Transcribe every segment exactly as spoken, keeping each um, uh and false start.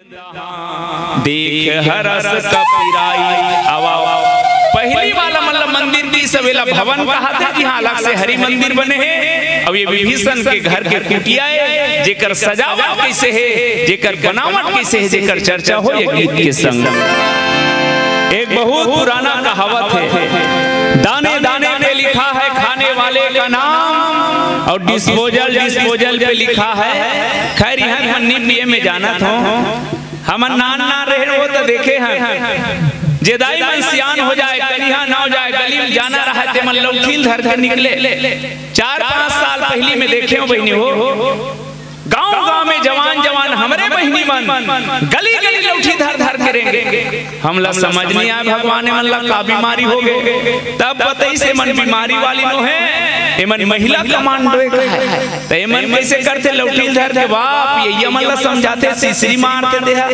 देख हरस कपिराई। आवा, आवा। पहिली वाला मतलब मंदिर की सवेला भवन कहाथे, जिहाँ अलग से हरि मंदिर बने हे। अब ये विभीषण के घर के कुटिया हे, जेकर सजावट कैसे हे, जेकर बनावट कैसे हे, जेकर चर्चा हो ये गीत के संग। एक बहुत पुराना कहावत हे, दाने दाने पे लिखा है खाने वाले का नाम, और डिस्पोजल डिस्पोजल पे लिखा है। खैर, इहाँ मन नी पिए में जानत हों, हमन नान नान रहेन वो त देखे हन, जे दाई मन सियान हो जाए, कनिहा नव जाए, गली में जाना रहय, ते मन लौठी ल धर के निकले। चार पाँच साल पहिली में देखे हों बहिनी हो, गांव गांव में जवान जवान हमरे बहिनी मन गली गली लौठी धर धर के रेंगे। हमला समझ नहीं आए भगवान, एमन ला का बीमारी हो गए। तब बताइस एमन बीमारी वाली नो हे, एमन महिला कमांडो हे कहे। त एमन कैसे करथे, लौठी ल धर के बाप ये एमन ला समझाथे, सिसरी मारथे देहा।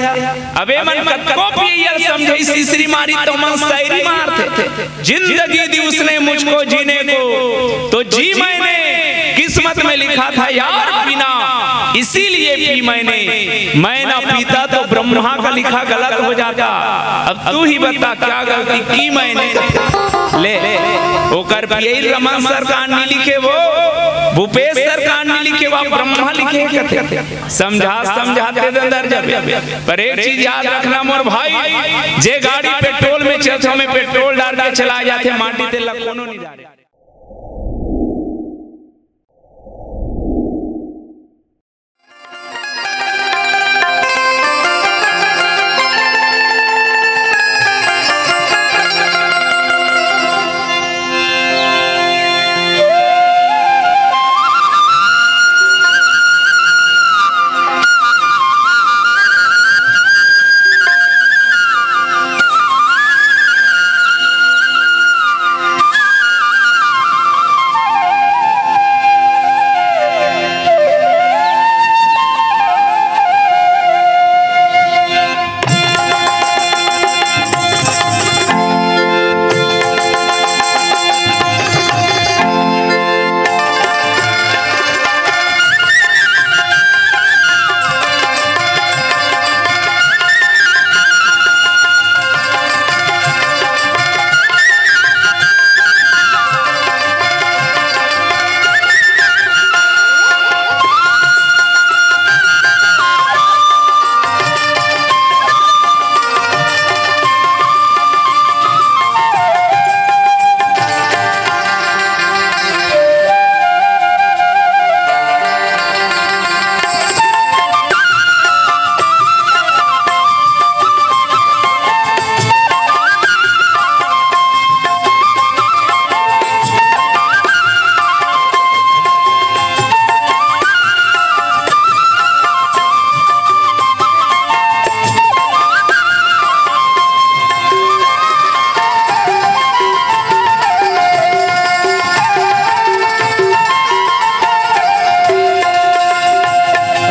अब एमन कतको पियैया ल समझाइस, सिसरी मारी त ओमन शायरी मारथे। जिंदगी दी उसने मुझको जीने को, तो जी मैंने, किस्मत में लिखा था यार पीना, इसीलिए पी मैंने। मैं ना पीता तो ब्रह्मा का लिखा गलत हो जाता। अब तू ही बता क्या गलती की मैंने। ले, ओकर पियई रमन सरकार नी लिखे वो, भूपेश सरकार नी लिखे वो, ब्रह्मा लिखे कथे। समझा समझाते अंदर जब, पर एक चीज याद रखना मोर भाई, जे गाड़ी पेट्रोल में चलथे, ओमे पेट्रोल डार के चला जाथे, माटी तेल ला कोनो नहीं डारे।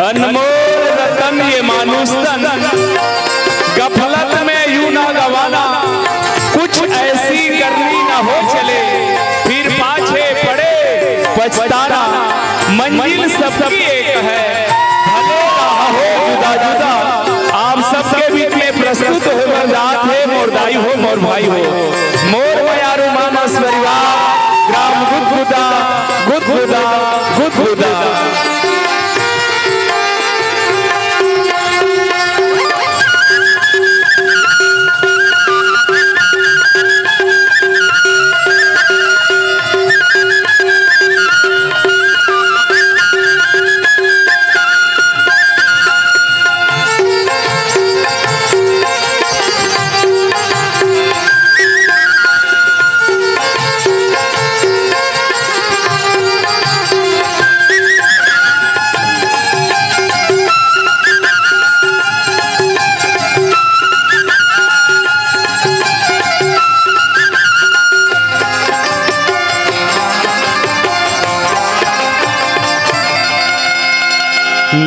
अनमोल रतन ये मानुष तन, गफलत में यूं ना गवाना, कुछ ऐसी करनी ना हो चले, फिर पाछे पड़े पछताना। मंजिल सबकी एक है, भले राह हो जुदा जुदा। आप सबके बीच में प्रस्तुत होना जात हे मोर दाई हो, मोर भाई हो, मोर मयारू मानस परिवार, ग्राम गुदगुदा, गुदगुदा, गुदगुदा।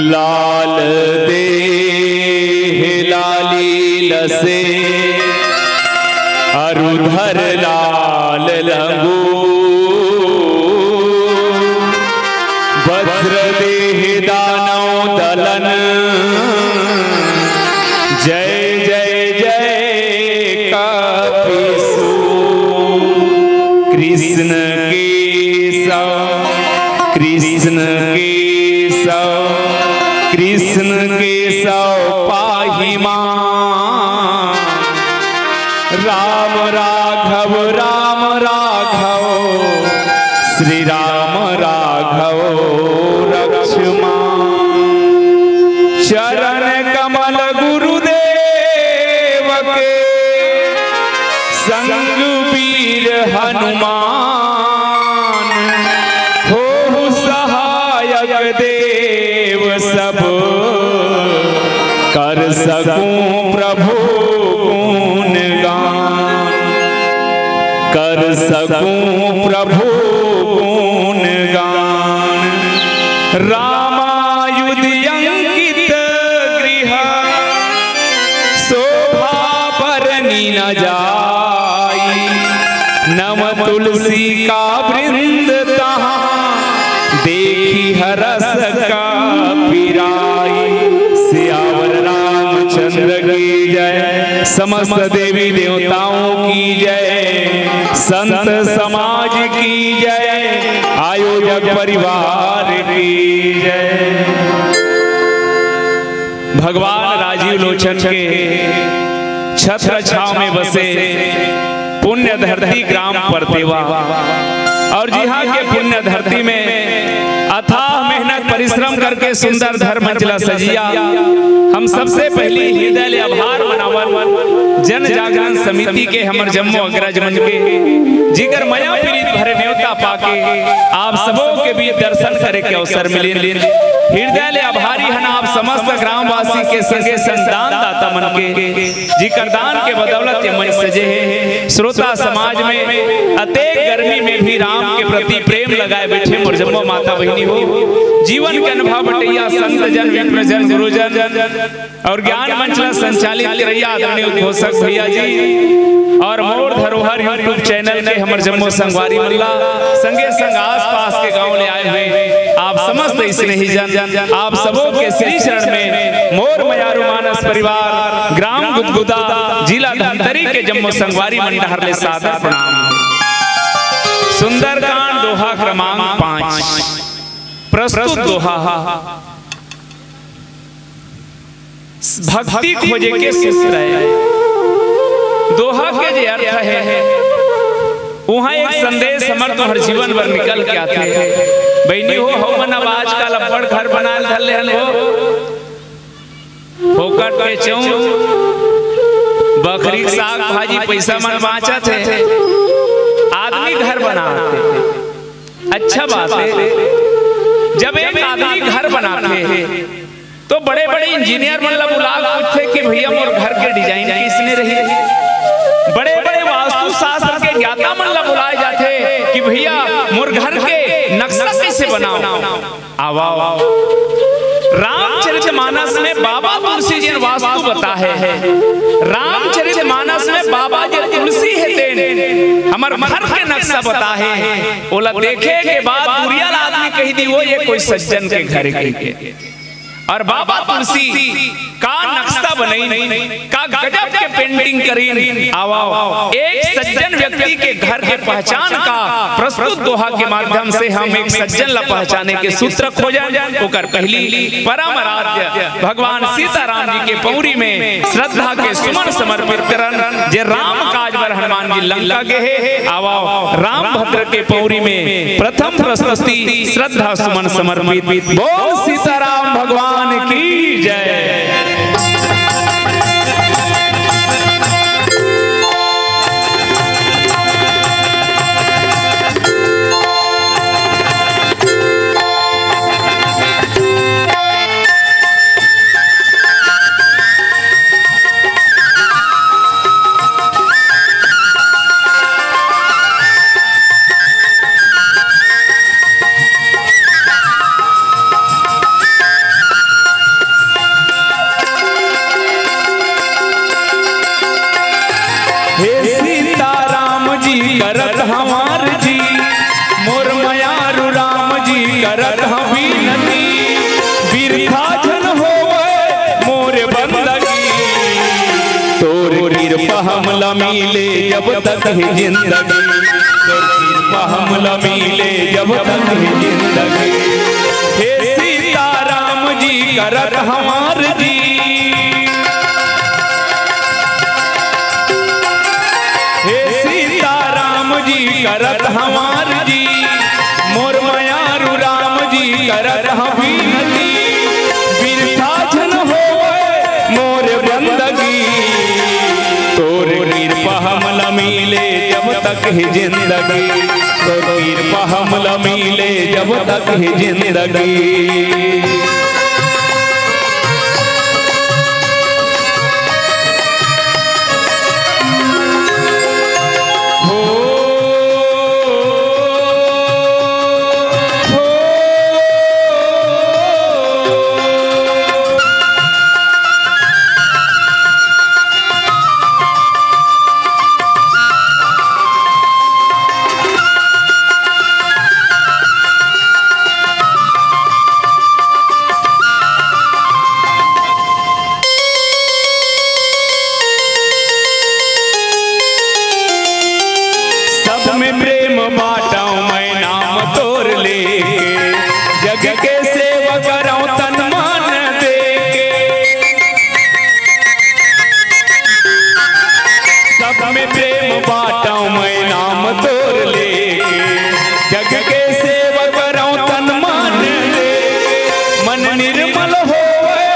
लाल देह लाली लसे अरु धर लाल लंगू, वज्र देह दानव दलन कृष्ण केशव, कृष्ण केशव, कृष्ण केशव पाहि मां। राम राघव, राम राघव, श्री राम राघव रक्ष मां। चरण कमल गुरुदेव के, संग वीर हनुमान, होहु सहायक देव सब, कर सकूं प्रभु गुणगान, कर सकूं प्रभु गुणगान। रामायुध अंकित गृह, शोभा बरनि न जाई। नव तुलसी का वृंद तहाँ, देखि हरस का पिराई। सियावर रामचंद्र की जय, समस्त देवी देवताओं की जय, संत समाज की जय, आयोजक परिवार की जय। भगवान राजीव लोचन के छत्र छाव में बसे पुण्य धरती ग्राम परतेवा, और जिहाँ के पुण्य धरती में अथाह मेहनत परिश्रम करके सुंदर धर्म मंचला सजिया। हम सबसे पहली हृदय ले आभार मनावन जन जागरण समिति के, हमर जम्मो अग्रज मन के, जिकर मया पीरित भरे नेवता पाके आप सबो के बीच दर्शन करे के अवसर मिलिन। हृदय ले आभारी हन आप समस्त ग्रामवासी के, संगे संग दान दाता मन के, जिकर दान के बदौलत ये मंच सजे हे। श्रोता समाज में अतेक गर्मी में भी राम के प्रति प्रेम लगाए बैठे मोर जम्मो माता बहिनी हो, जीवन के अनुभव बटैया संत जन, विप्र जन, गुरुजन और ज्ञान मंच ला संचालित करैया आदरणीय उद्घोषक भैया जी और मोर धरोहर YouTube चैनल के हमर जम्मो संगवारी मन ला, संगे संग आसपास के गांव ले आए हुए आप समस्त स्नेही जन, आप सबो के श्री चरण में मोर मयारू मानस परिवार, ग्राम गुदगुदा, जिला धमतरी के जम्मो संगवारी मन डहर ले सादर प्रणाम। सुंदरकांड दोहा क्रमांक पाँच। प्रस्तुत दोहा भक्ति खोजे के सूत्र हे। दोहा के जे अर्थ हे, उहाँ एक संदेश हमर तुँहर जीवन बर निकल के आथे। बहिनी हो, हमन अब आजकल अब्बड़ घर बनाए ल धर ले हन हो। फोकट के चौंच, बखरी के साग भाजी, पइसा मन बाँचत हे, आदमी घर बनाथे। अच्छा बात हे, जब एक आदमी घर बनाथे, तो बड़े-बड़े इंजीनियर मन ला बुला के पूछथे कि भैया, मोर घर के डिजाइन कइसने रही? बड़े-बड़े वास्तुशास्त्र के ज्ञाता मन ला बुलाए जाथे कि भैया, मोर घर के नक्शा कइसे बनाओ? आवा, आवा। रामचरित मानस में बाबा तुलसी जी वास्तु बताए हे। रामचरित मानस में बाबा जी तुलसी हे तेन हमर घर के नक्शा बताए हे। ओला देखे के बाद दुरिया ला आदमी कहि दी, वो ये कोई सज्जन के घर के। और बाबा तुलसी का नक्शा बनइन, का गजब के पेंटिंग करिन। आवा, आवा। एक सज्जन व्यक्ति के घर के पहचान का प्रस्तुत दोहा के माध्यम से हम एक सज्जन ला पहचाने के सूत्र खोजन। ओकर पहली परम आराध्य भगवान सीताराम जी के पौरी में श्रद्धा के सुमन समर्पित करन, जे राम काज बर हनुमान जी लंका गे हे। आवा, रामभद्र के पौरी में प्रथम प्रस्तुति श्रद्धा सुमन समर्पित। बोल सीताराम भगवान की जय। हे सीताराम जी करत हंव आरजी, मोर मयारू राम जी करत हंव बिनती। बिरथा झन होवय मोर बंदगी, तोर किरपा हमला मिले जब तक हे जिंदगी। तोर किरपा हमला मिले जब तक हे जिंदगी। हे सीताराम जी करत हमार जी, हे सीताराम जी करत हमार जी, मोर मयारू राम जी करत हमार जी। बिरथा झन होवय मोर बंदगी, तोर कृपा हमला मिले जब तक हे जिंदगी, तोर कृपा हमला मिले जब तक हे जिंदगी। सब में प्रेम बांटव मैं नाम तोर लेके, जग के सेवा करव तन मन देके। सब में प्रेम बांटव मैं नाम तोर लेके, जग के सेवा करव तन मन देके। मन निर्मल होवय,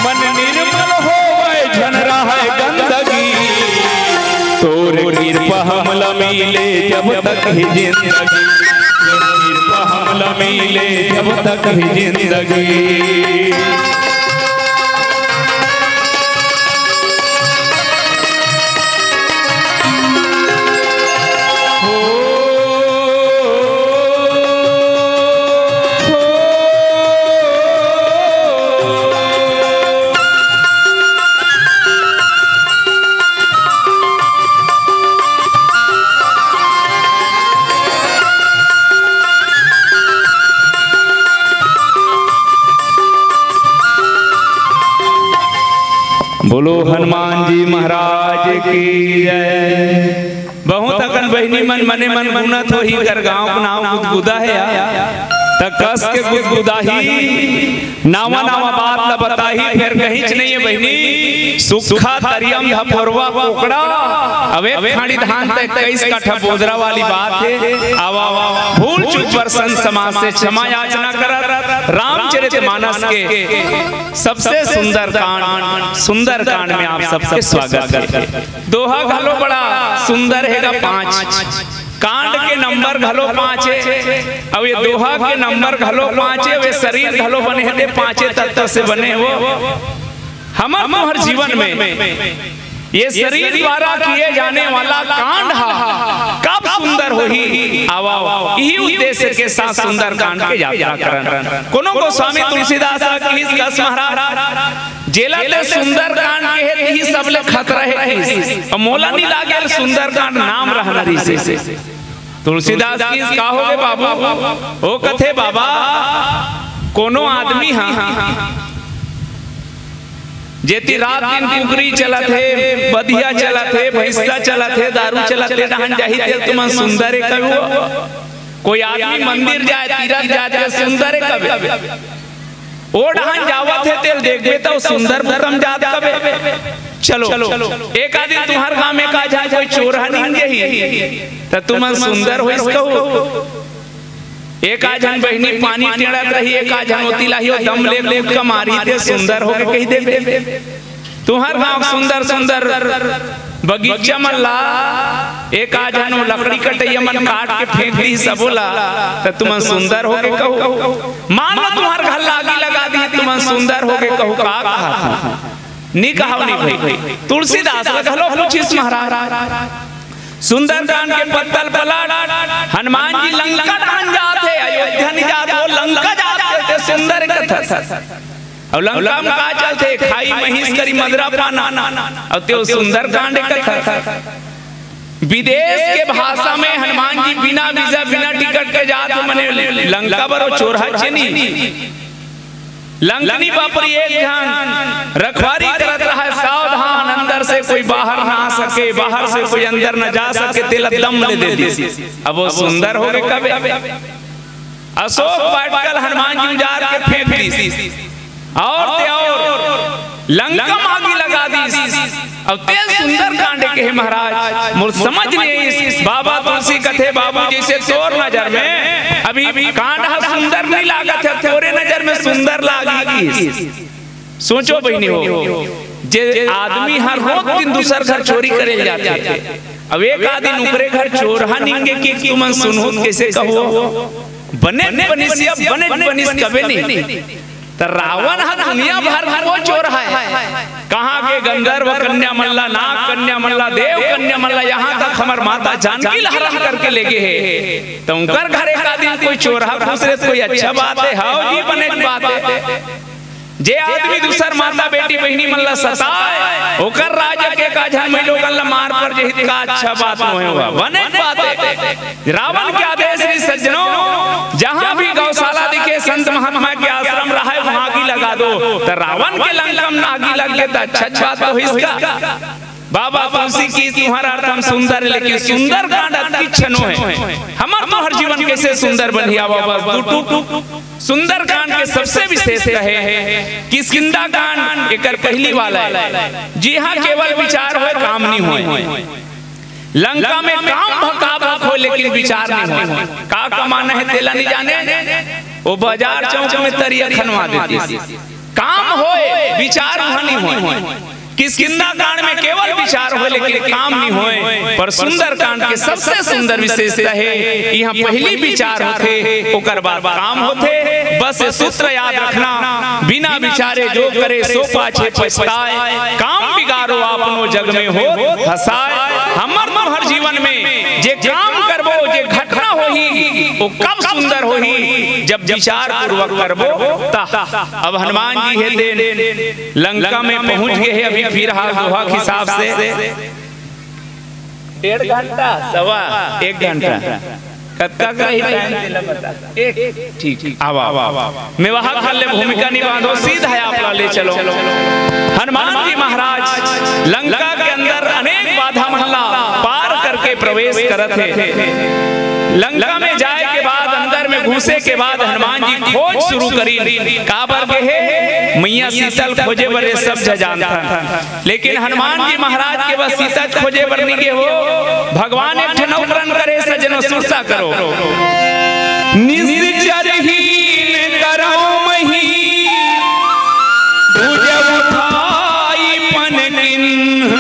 मन निर्मल होवय, झन रहय गंदगी। तोर कृपा हमला मिले जब तक हे जिंदगी, तोर कृपा हमला मिले जब तक हे जिंदगी। बोलो हनुमान जी महाराज की जय। बहुत अकन बहिनी मन मने मन गुनत होही, कर गांव के नाम गुदगुदा हे या, त कस के गुदगुदाही। नावा नावा बात ल बताही, फेर कहीच नइ हे बहिनी। सुक्खा तरिया म धपोरवा कोकड़ा, अब एक खांड़ी धान त इक्कीस कठा बोदरा वाली बात हे। आवा, आवा, भूल चूक बर संत समाज से क्षमा याचना करत, रामचरित मानस के सबसे सुंदर कांड, सुंदर कांड में आप सबके स्वागत हे। दोहा घलो बड़ा सुंदर हे गा, पांच। कांड के नंबर घलो पांच हे, अउ ये दोहा के नंबर घलो पांच हे, अउ ये शरीर घलो बने हे ते पांचे तत्व से बने हे। हमर तुंहर जीवन में ये शरीर द्वारा किए जाने वाला कांड हा कब सुंदर होही, आवा, आवा, इही उद्देश्य के साथ सुंदर कांड के यात्रा करन। कोनो गोस्वामी तुलसीदास ह किहिस, कस महाराज, जेला ते सुंदर कांड केहे तिही सबले खतरा हे किहिस। अउ मोला नइ लागे सुंदर कांड नाम रहना रहिसे। तुलसीदास किहिस, का होगे बाबू? ओ कथे, बाबा, कोनो आदमी हा जेती रात दिन कुकरी चलत हे, बधिया चलत हे, भैंसा चलत हे, दारू चलत हे, डहन जाही ते तुमन सुंदर हे कबे? कोई आदमी मंदिर जाय, तीरथ जाय ते सुंदर हे कबे? ओ डहन जावत हे, तेल देखबे त सुंदर बुता म जात कबे। चलो, एक आदमी तुंहर गांव में का जाय, कोई चोर ह निंग जाही, त तुमन सुंदर होइस कहू। एक आध झन बहिनी पानी टेंड़त रही, एक आध झन ओती लाही, ओ दम ले कूद के मारी ते सुंदर होगे कहि देबे। तुंहर गांव सुंदर सुंदर बगीचा मन ला एक आध झन ओ लकड़ी कटइया मन काट के फेंक दिही सबो ला, त तुमन सुंदर होगे कहू। मान लो तुंहर घर ला आगी लगा दिही, तुमन सुंदर होगे कहू, का कहा? नि कहव नि भई। तुलसीदास ला घलो पूछिस महाराज। सुंदरकांड के पत्तल पलट, हनुमान जी लंका डहन जात हे, अयोध्या नि जात, ओ लंका जात हे, ते सुंदर कथस। अउ लंका म का चलथे? खाई, महींस, करी, मदरा, पाना। अउ ते ओ सुंदरकांड कथस। विदेश के भाषा में हनुमान जी बिना वीजा, बिना टिकट के जात हे, मने लंका बर ओ चोरहा चेनी। लंकनी बपरी एक झन रखवारी करत रहय, सावधान, अंदर से कोई बाहर ना आ सके, बाहर से कोई अंदर न जा सके, तेला दम ले दे दिस। अब वो सुंदर हो गे कबे। अशोक वाटिका ल हनुमान जी उजाड़ के फेंक दिस, और ते और लंका म आगी लगा दिस। अब तेल सुंदरकांड के हे महाराज, मोर समझ नहीं आइस। बाबा तुलसी कथे, बाबू, जैसे तोर नजर में अभी कांड ह सुंदर नहीं लागत हे, तोरे नजर में सुंदर लागी। सोचो बहिनी हो, जे आदमी हर रोज दिन दूसर घर चोरी करे ल जाथे, अब एक आदमी ओकरे घर चोरहा निंगे कि तुमन सुनहूं त कइसे कहो, बने बनिस या बने बनिस कबे नहीं। त रावण ह दुनिया भर के वो चोरहा हे, कहाँ के गंधर्व कन्या मन ला, नाग कन्या मन ला, देव कन्या मन ला, यहाँ तक हमर माता जानकी ला हरण करके ले गे हे। त ओकर घर एक आदमी कोई चोरहा घुस रे त कोई अच्छा बात हे? हव जी, बने बात हे। जे आदमी दूसर माता बेटी बहिनी मन ला सताए, ओकर राज के का झन मइलोगन ला मार पर जहित का अच्छा बात नोहे हुआ, बने बात हे। रावण के आदेश रहिस सज्जनों, जहाँ भी गौशाला दिखे, संत महात्मा के आश्रम रहे, वहाँ आगी लगा दो। त रावण के लंका म आगी लग गे त अच्छा बात तो होइस का? बाबा तुलसी कहिस तुम्हारा अर्थ हम सुंदर हे, लेकिन सुंदरकांड अति छनो हे। हमर तुम्हर जीवन कइसे सुंदर बनही? आवा बस दू टूक। सुंदरकांड के सबसे विशेष कहे हे किष्किंधा कांड, एकर पहली वाला हे। जी हाँ, केवल विचार होय, काम नहीं होय। लंका में काम भकाभक होय, लेकिन विचार नहीं होय। का कमाना हे, तेला नहीं जाने, वो बाजार चौक में तरिया खनवा देतिस। काम होय, विचार वहाँ नहीं होय। किष्किंधा कांड में केवल विचार होय, लेकिन काम नहीं होय। पर सुंदरकांड के सबसे सुंदर विशेषता हे कि यहाँ पहली विचार होथे, ओकर बाद काम होथे। बस ये सूत्र याद रखना, बिना विचारे जो करे सो पाछे पछताए। काम बिगारो आपनो जग में होत हँसाए। हमर तुम्हर जीवन में जे काम करबो, जे घटना होही, वो कब सुंदर होही? जब विचार पूर्वक करबो त। अब हनुमान जी हे तेन लंका में पहुंच गे हे, अभी फिलहाल दोहा के हिसाब से डेढ़ घंटा, सवा एक घंटा, कतका का ही टाइम तेला बता। एक, ठीक, ठीक, आवा, आवा, आवा। मैं वहां कर ले भूमिका नहीं बांधो, सीधा है आप ला ले चलो। हनुमान जी महाराज लंका के अंदर अनेक बाधा मन ला पार करके प्रवेश करत हे। लंका में जाए के बाद, अंदर में घुसे के बाद हनुमान जी खोज शुरू करिन। काबर गे हे? मैया सीता ल खोजे बर, ये सब झ जानथन। लेकिन हनुमान जी महाराज के बस सीता खोजे बर नहीं गे हो, भगवान एक ठन अउ करन करे, सज्जनों, सुरता करो। निश्चर हीन करौ मही, भुज उठाई पन किन्ह,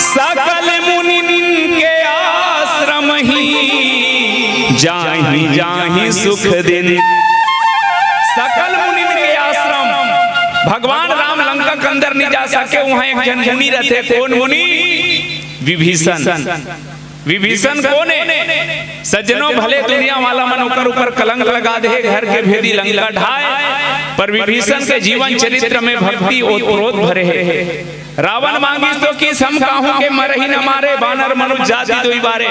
सकल मुनिन के आश्रम ही, जाहि जाहि सुख दिन। सकल मुनिन के आश्रम। भगवान राम लंका के अंदर नहीं जा सके, वहां एक झन मुनि रहिथे। कोन मुनि? विभीषण। विभीषण कोन हे? सज्जनों, भले दुनिया वाला मन ओकर ऊपर कलंक लगा दे, घर के भेदी लंका ढाए, पर विभीषण के जीवन चरित्र में भक्ति ओतप्रोत भरे हे। रावण मांगिस तो किस हम काहू के मरही न मारे, बानर मनुज जाति दुई बारे।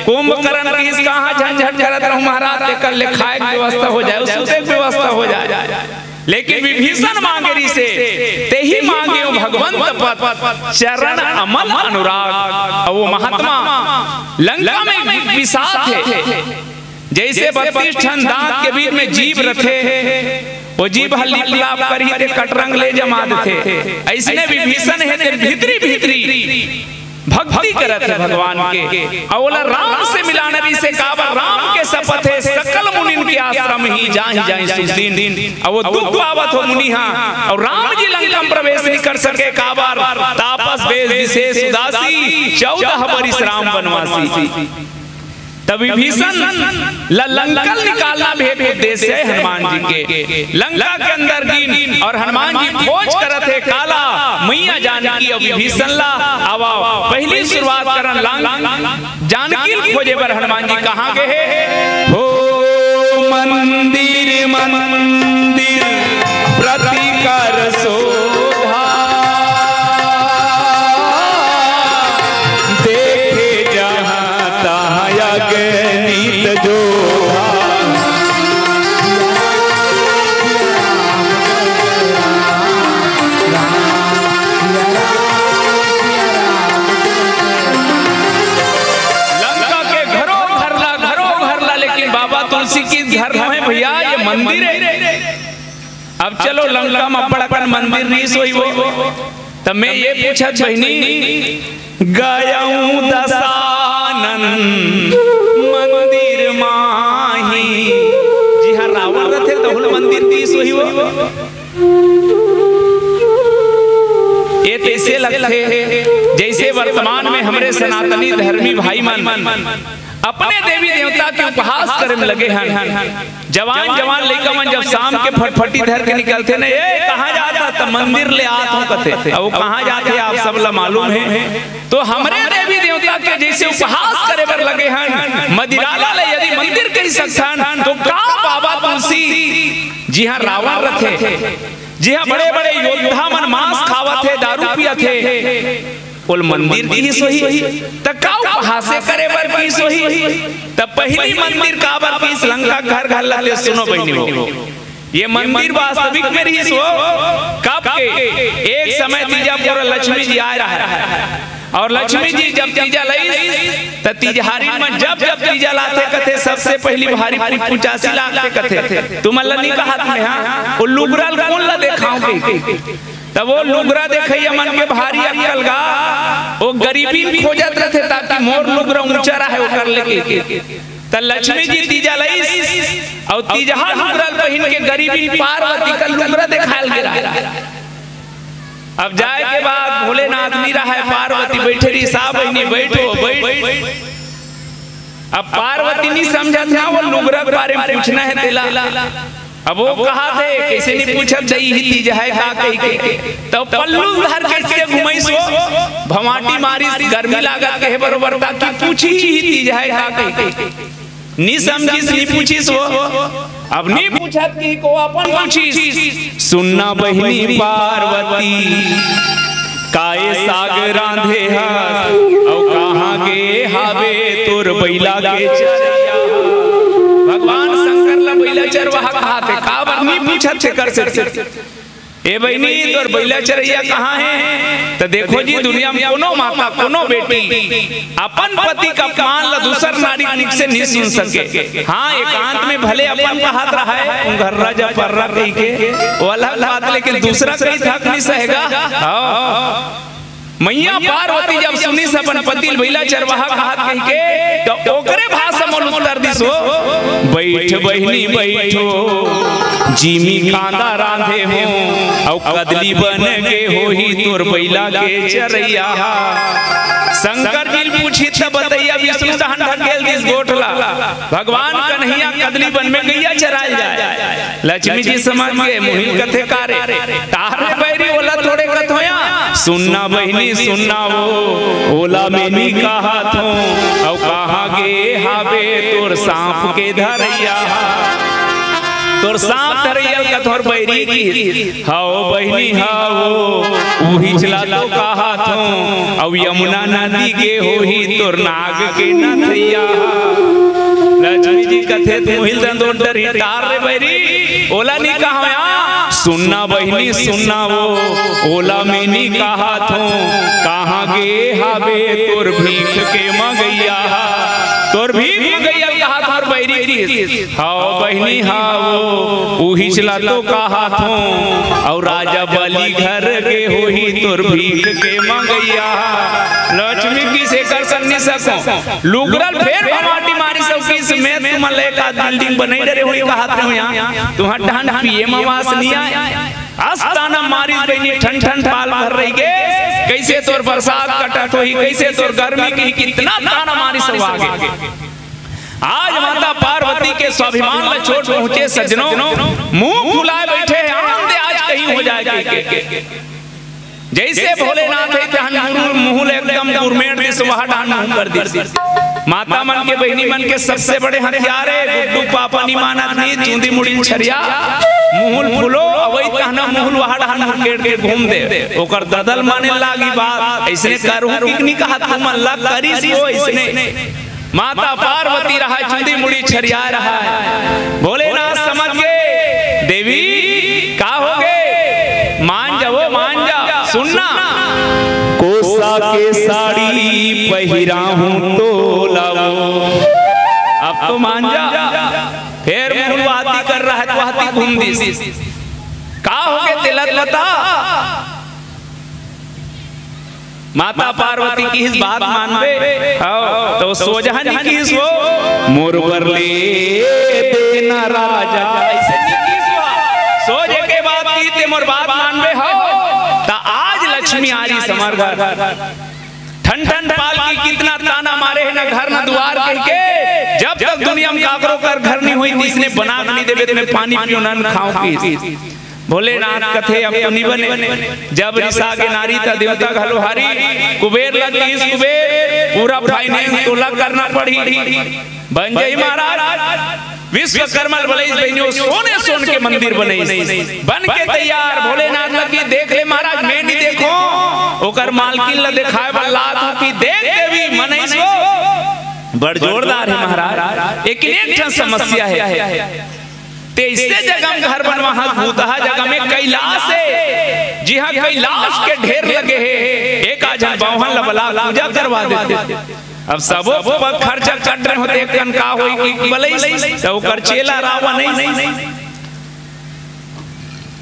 कुंभकर्ण किस कहाँ झंझट करत रहूं महाराज, तेकर ले खाए के व्यवस्था हो जाए, सुते के व्यवस्था हो जाए। लेकिन विभीषण मांगे रिसे, तेही मांगे हो भगवंत पद, चरण अमल अनुराग। अब वो महात्मा लंका में विषाक्त हे, जैसे बत्तीस ठन दांत के बीच में जीभ रथे, वो जीभ ह लिप लाप करही ते कटरंग ले जमा देथे। अइसने विभीषण हे ते भीतरी भीतरी भक्ति करत हे भगवान के। अउ ओला राम से मिलाना रिसे, काबर राम के सपथ हे, सकल मुनिन के आश्रम ही, जाहि जाहि सुख दिन। अउ वो दुख पावत हो मुनि हा, अउ राम जी लंका में प्रवेश नहीं कर सके, काबर तापस वेश विशेष उदासी, चौदह बरिस राम वनवासी। तब विभीषण ल लंका ल निकालना भी एक उद्देश्य हे हनुमान जी के। लंका के अंदर गिन अउ हनुमान जी खोज करत हे काला, मैया जानकी अउ विभीषण ला। आवा, पहली शुरुआत करन लंका जानकी ल खोजे बर हनुमान जी कहाँ गे हे? हो मंदिर मंदिर प्रति कर शोभा, देखे जहाँ तहाँ अगणित जोहा। धर लो हे भइया, ये मंदिर हे। अब चलो, लंका म अब्बड़ अकन मंदिर रिहिस होही वो, त मैं ये पूछत बहिनी, गयंव दसानन मंदिर माही, जिहाँ रावण रथे तहू ल मंदिर रिहिस होही वो। ये तइसे लगथे, जइसे वर्तमान में हमरे सनातनी धर्मी भाई मन अपने देवी देवता के उपहास करे म लगे हन। जवान जवान लइका मन जब शाम के फटफटी धर के निकलथे न, "ए, कहाँ जात हस?" त "मंदिर ले आत हँव," कथे। अब वो कहाँ जाथे, आप सब ला मालूम हे। तो हमरे देवी देवता के जइसे उपहास करे बर लगे हन, मदिराला ले यदि मंदिर कहि सकथन, तो का बाबा तुलसी, जिहाँ रावण रथे, जिहाँ बड़े-बड़े योद्धा मन मांस खावत हे, दारू पियत हे, ओला मंदिर किहिस होही, त का उपहासे करे बर किहिस होही? त पहिली मंदिर काबर किहिस? लंका घर घर ला ले सुनो बहिनी हो। ये मंदिर वास्तविक में रिहिस हो। कब के? एक समय तीजा पुर लक्ष्मी जी आए रहय। अउ लक्ष्मी जी जब तीजा लइस, त तीजहारी मन जब जब तीजा लाथे कथे, सबसे पहिली भारी पुचासी लागथे कथे। तुमन ला नइ कहत में, हाँ? वो लुगरा ल कोन ला देखावं कहिके। त वो लुगरा देखइया मन के भारी अक्कल गा, वो गरीबी खोजत रथे ताकि मोर लुगरा ऊंचा रहय ओकर ले कहिके। त लक्ष्मी जी तीजा लइस, अउ तीजहा लुगरा ल पहिन के गरीबी पार्वती का लुगरा देखाय ल गे रहय। अब जाय के बाद भोलेनाथ नइ रहय, पार्वती बइठे रिहिस, "आ बहिनी, बइठ, बइठ।" अब पार्वती नइ समझत ना, वो लुगरा के बारे में पूछना हे तेला। अब वो कहत हे, "कइसे नइ पूछत, दई ही तीज हे का?" कहिके। त पल्लू धर के अइसे घुमइस वो, भवाटी मारिस, गर्मी लागत कहे बरोबर, ताकि पूछही ही तीज हे का कहिके। नइ समझिस, नइ पूछिस वो। अब नइ पूछत कहिके वो अपन पूछिस, "सुन ना बहिनी पार्वती, काय साग रांधे हस, अउ कहाँ गे हावे तोर बइला के चरइया?" भगवान शंकर ला बइला चरवाहा कहत हे, काबर नइ पूछत हे कर से? "ए बहिनी, तोर बइला चरइया कहाँ हे?" त देखो जी, दुनिया में कोनो माता, कोनो बेटी अपन पति के अपमान ला दूसर नारी के मुख से नइ सुन सके। हाँ, एकांत में भले अपन कहत रहय, "घर राजा पर्रा" कहिके, वो अलग बात, लेकिन दूसरा कहिथे त नइ सहे गा। हाँ। मइया पार्वती जब सुनिस अपन पति ल बइला चरवाहा कहत कहिके, त ओकरे भाषा म उत्तर दिस वो, "बइठ बहिनी बइठ, जिमी कांदा रांधे हँव, अउ कदली बन गे होही तोर बइला के चरइया हा।" शंकर जी ल पूछिस त बतइया विष्णु तहन ढकेल दिस गोठ ला। भगवान कन्हैया कदली बन में गइया चराय ल जाय। लक्ष्मी जी समझ गे, मुहिल कथे का रे? ताहरे बैरी ओला थोड़े कथों या। "सुन ना बहिनी, सुन ना वो, ओला में नइ कहत हँव, अउ कहाँ गे हावे तोर सांप के धरइया हा?" तोर सांप धरइया ल कथों बैरी की। "हव बहिनी, हव, उहीच ला तो कहत हँव, अउ यमुना नदी गे होही तोर नाग के नथइया हा।" लक्ष्मी जी कथे, "त मुहिल दन दो डरही टार रे बैरी, ओला नइ कहवं या।" "सुन ना बहिनी, सुन ना वो, ओला में नइ कहत हँव, कहाँ गे हावे तोर भीख के मंगइया हा?" तोर भीख मंगइया ल कहत हँव बैरी की। "हव बहिनी, हव, उहीच ला तो कहत हँव, अउ राजा बलि घर गे होही तोर भीख के मंगइया हा।" लक्ष्मी किहिस एकर संग नइ सकों। लुगरा ल फेर भमाटी मारिस अउ किहिस, "मैं तुमन ला एक आध बिल्डिंग बनई डरे होही कहत रहेंव या, तुँहर डहन पीए म वास नइ आय।" अस ताना मारिस बहिनी, ठन ठन पाल भर रहिगे, "कइसे तोर बरसात कटत होही, कइसे तोर गर्मी किही, कितना ताना मारिस अउ आगे।" आज माता पार्वती के स्वाभिमान ला चोट पहुँचे सज्जनों, मुँह फुलाय बइठे हे, आन दे आज कहीं हो जाय कहिके। जइसे भोलेनाथ हे तहन मुँह, मुँह ला एकदम गुरमेट दिस, वहाँ डहन मुँह कर दिस। माता मन के, बहिनी मन के सबसे बड़े हथियार हे, गुड्डू पापा नइ मानत नइ, चूंदी मुड़ी छरिया, मुँह ल फुलो, अवई तहन मुँह ल वहाँ डहन मुँह केड़ के घूम दे। ओकर ददा ल माने लागी बात, अइसने करहूँ कहिके नइ कहत, तुमन ला करिस वो अइसने। माता पार्वती रहय, चूंदी मुड़ी छरियाय रहय। भोलेनाथ समझ गे, "देवी, का होगे? मान जा वो, मान जा, सुन ना।" "कोसा के साड़ी पहिराहूँ तोला वो।" अब तो मान जा। फेर वाती कर रहा है, वाती घूम दिस। का हो गे तेला बता? माता पार्वती किहिस बात मानबे? हव, त सोझा नइ किहिस वो, मोर बर ले देना राजा। अइसे नइ किहिस वो। सोझ एके बात किहिस, ते मोर बात मानबे? हव, त आज लक्ष्मी आ रही हमर घर। ठन ठन पालकी कितना ताना मारे हे, ना घर ना दुआर कहिके। जब तक दुनिया में काकरो कर घर नइ होही, तइसने बना के नइ देबे, त मैं पानी पींव ना खांव किहिस। भोलेनाथ कथे, अब तो नइ बने। जब रिसा गे नारी त देवता घलो हारी। कुबेर ल किहिस, कुबेर, पूरा finance तोला करना पड़ही। बन जाही महाराज। विश्वकर्मा ल बलइस बहिनी हो, सोने सोन के मंदिर बनइस। बन के तैयार। भोलेनाथ ल किहिस, देख ले महाराज, मैं नइ देखों। ओकर मालकिन ल देखाय बर लात हों कि देख देवी, मनइस वो। बड़ जोरदार हे महाराज, लेकिन एक ठन समस्या हे। ते अइसे जगह में घर बनवाहस, भूतहा जगह में, कैलाश हे, जिहां कैलाश के ढेर लगे हे, एक आध झन बाम्हन ल बला पूजा करवा देते। अब सबो प-, खर्चा कट रहे होते, एक कन का होई कि बलइस, त ओकर चेला रावण हे।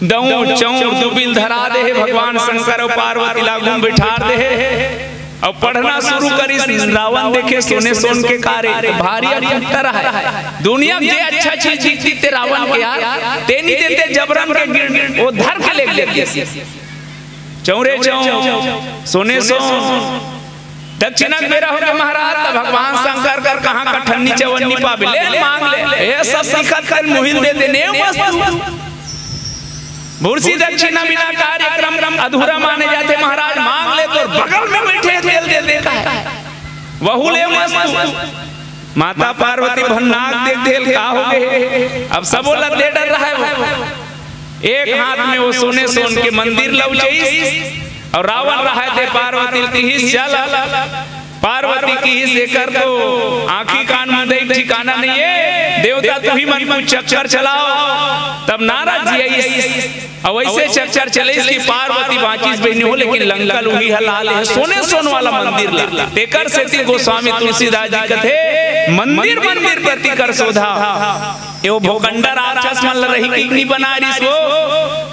दऊं चौर दुबिल धरा दे हे भगवान शंकर अउ पार्वती ल आगू म बिठार दे हे। अउ पढ़ना शुरू करिस, रावण देखे सोने सोन के कारे, भारी अकट्ठा रहय। दुनिया के अच्छा चीज दिखती ते रावण के यार, ते नइ देते, जबरन के गिर, वो धर के ले लेते। चौरे चौर, सोने सोन। दक्षिणा के बेरा होगे महाराज, त भगवान शंकर कर कहां कठन्नी चवन्नी पाबे, ले मांग ले। ए सब दिखत कर मुहिल दे दे, नेव मस्त। भूसी दक्षिणा बिना कार्यक्रम अधूरा माने जाथे महाराज, मांग ले, तोर बगल में बइठे तेल दे देता हे, वहू ले मस्त। माता पार्वती भन्नाक देख देल, का हो गे? अब सबो ल दे डर रहा हे वो। एक हाथ में वो सोने सोन के मंदिर ल उचइस अउ रावण रहय ते पार्वती ल किहिस, चल। पार्वती किहिस, एकर तो आंखी कान मुंदई ठिकाना नइ हे, देवता तुही मन कुछ चक्कर चलाव। तब नारद जी आइस, अउ अइसे चक्कर चलइस कि पार्वती बांचिस बहिनी हो, लेकिन लंका ल उही ह ला ले हे सोने सोन वाला मंदिर ला। तेकर सेती गोस्वामी तुलसीदास जी कथे, मंदिर मंदिर प्रति कर शोधा। ए वो भोकंडा राक्षस मन ल रहिके नइ बनारिस वो,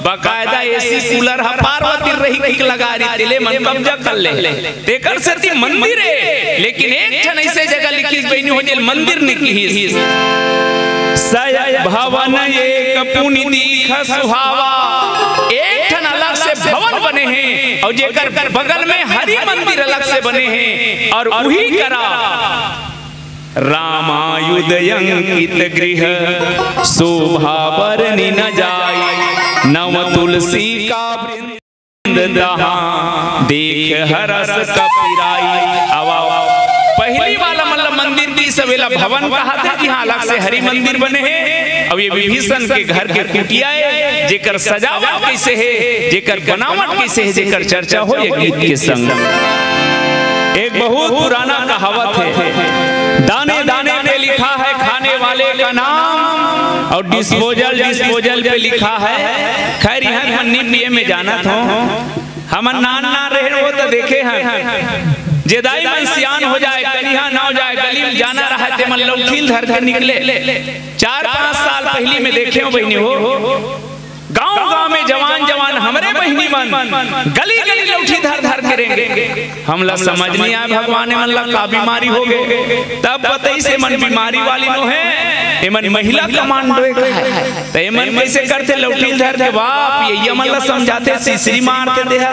बकायदा एसी कूलर ह पार्वती रहिके लगा रिहिस, तेले मन कब्जा कर ले। तेकर सेती मंदिर हे, लेकिन एक ठन अइसे जगह लिखिस बहिनी हो, जेल मंदिर नइ किहिस। सय भवन एक पुनि दीख सुहावा, एक ठन अलग से भवन बने हे अउ जेकर बगल में हरि मंदिर अलग से बने हे अउ उही करा रामायुध अंकित गृह शोभा बरनि न जाय, नव तुलसी का वृंद तहाँ देख हरस कपिराई। आवा, आवा। पहिली वाला मतलब मंदिर की सवेला भवन कहाथे, जिहां अलग से हरि मंदिर बने हे। अब ये विभीषण के घर के कुटिया हे, जेकर सजावट कइसे हे, जेकर बनावट कइसे हे, जेकर चर्चा हो ये गीत के संग। एक बहुत पुराना कहावत हे, दाने दाने पे लिखा है खाने वाले का नाम और डिस्पोजल डिस्पोजल पे लिखा है। खैर, इहां मन नइ पिए में जानत हों, हमन नान नान रहेन वो त देखे हन, जे दाई मन सियान हो जाय, कनिहा नव जाय, गली में जाना रहय, ते मन लौठी ल धर के निकले। चार पांच साल पहिली में देखे हों बहिनी हो, गांव गांव में जवान जवान हमरे बहिनी मन गली गली लौठी धर धर के रेंगे। हमला समझ नइ आय भगवान, एमन ला का बीमारी हो गे। तब बतइस एमन बीमारी वाली नो हे, एमन महिला कमांडो हे। त एमन कइसे करथे, लौठी ल धर के बाप ये एमन ला समझाथे, सिसरी मारथे देहा।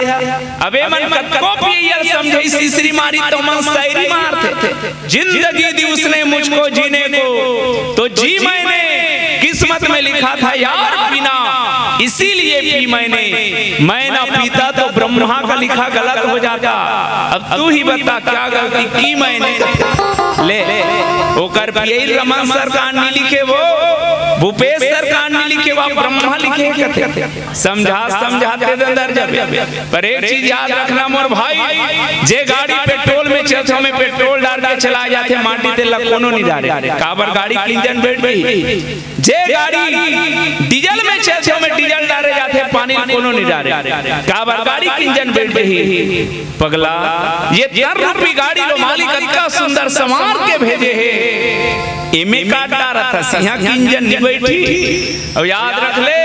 अब एमन कतको पियइया ल समझाही, सिसरी मारी त ओमन सैरी मारथे। जिंदगी दी उसने मुझको जीने को, तो जी मैंने, किस्मत में लिखा था यार पीना, इसीलिए पी मैंने। मैं ना पीता तो ब्रह्मा का लिखा गलत हो जाता। अब तू ही बता क्या गलती की मैंने। ले, ओकर पियई रमन सरकार नइ लिखे वो, भूपेश सरकार नइ लिखे वो, ब्रह्मा लिखे कथे। समझा, समझाते दे अंदर जबे। पर एक चीज याद रखना मोर भाई, जे गाड़ी पेट्रोल में चलथे, ओमे पेट्रोल डार के चलाय जाथे, माटी तेल ला कोनो नइ डारे। काबर गाड़ी के इंजन बैठ गई। जे गाड़ी डीजल में चलथे, ओमे डीजल डारे जाथे, पानी कोनो नइ डारे। काबर गाड़ी के इंजन बइठ गे हे पगला। ये तन रूपी गाड़ी ला मालिक अतका सुंदर संवार के भेजे हे, एमे का डारत हस? इहाँ के इंजन नइ बइठही। अउ याद रख ले,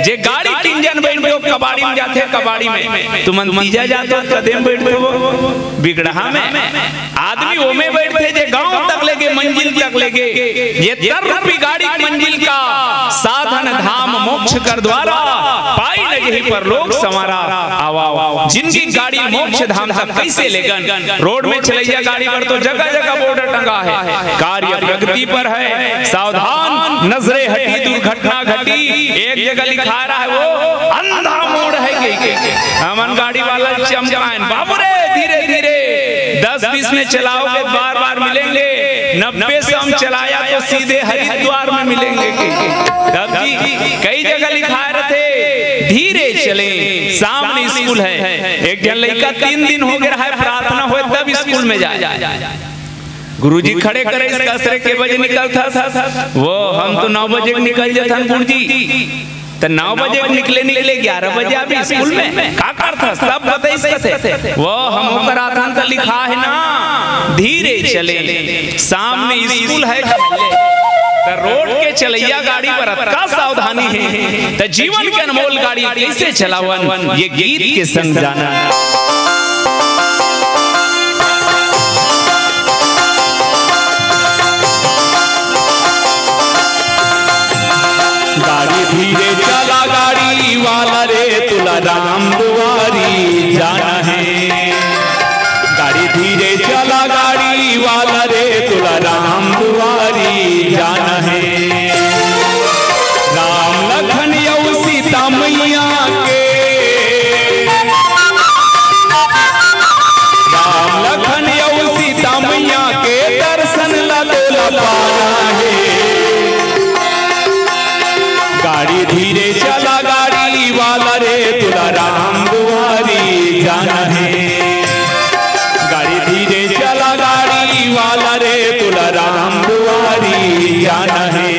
जे गाड़ी के इंजन बइठ गे, वो कबाड़ी में जाथे, कबाड़ी में। तुमन तीजा जाथो, कदे म बइठथो, बिगड़हा में। आदमी ओमे बइठथे, जे गांव तक ले गे, मंजिल तक ले गे। ये तन रूपी गाड़ी मंजिल का साधन धाम मोक्ष कर द्वारा, पाई न यही परलोक संवारा। आवा, आवा। जिनकी गाड़ी मोक्ष धाम तक कइसे लेगन? रोड में चलइया गाड़ी पर तो जगह जगह बोर्ड टंगा हे, कार्य प्रगति पर हे, सावधान, नजरे हटी, दुर्घटना घटी। एक जगह लिखा रहा हे, वो अंधा मोड़ हे कहिके। हमन गाड़ी वाला चमकाएन, बाबू रे, धीरे धीरे, दस बीस में चलाओगे, बार बार मिलेंगे, नब्बे सौ में चलाया तो सीधे हरिद्वार में मिलेंगे कहिके। तब जी, कई जगह लिखा रहिथे, धीरे चले, सामने स्कूल हे। एक झन लइका तीन दिन हो गे रहा हे, प्रार्थना होय तब स्कूल में जाय। गुरुजी खड़े करे, इसका असरे के बजे निकलथस? वो हम तो नौ बजे के निकल जाथन गुरुजी। त नौ बजे के निकले, निकले ग्यारह बजे आबे स्कूल में, का करथस? तब बताइस कथे, वो हम ओकर आथन त लिखा हे ना, धीरे चले, सामने स्कूल हे। त रोड के चलइया गाड़ी बर अतका सावधानी हे, त जीवन के अनमोल गाड़ी कइसे चलावन, ये गीत के संग जाना। गाड़ी धीरे चला गाड़ी वाला रे, तुला राम दुआरी जाना हे। गाड़ी धीरे चला गाड़ी वाला रे, तुला राम दुआरी जाना हे। राम लखन अउ सीता मैया के, राम लखन अउ सीता मैया के दर्शन ला तोला पाना हे। गाड़ी धीरे चला गाड़ी वाला रे, तुला राम दुआरी जाना हे। गाड़ी धीरे चला गाड़ी वाला रे, तुला राम दुआरी जाना हे।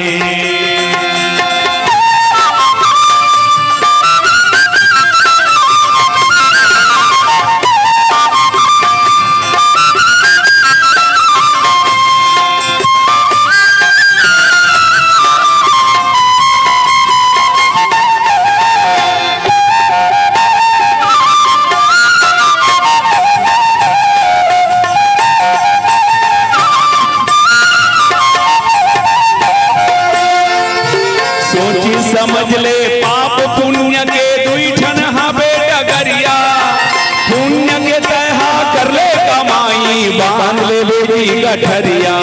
सोची समझ ले पाप पुण्य के दुई ठन हाबे डगरिया। पुण्य के तैहा कर ले कमाई, बांध ले बेटी गठरिया।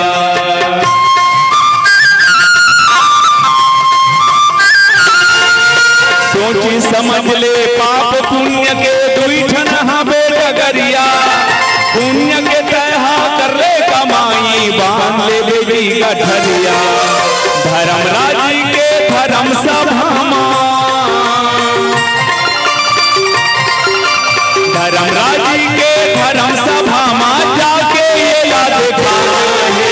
सोची समझ ले पाप पुण्य के दुई ठन हाबे डगरिया। पुण्य के तैहा कर ले कमाई, बांध ले बेटी गठरिया। धर्मराज जी के धर्म सभा मा, धर्मराज जी के धर्म सभा मा जाके ये याद खाए।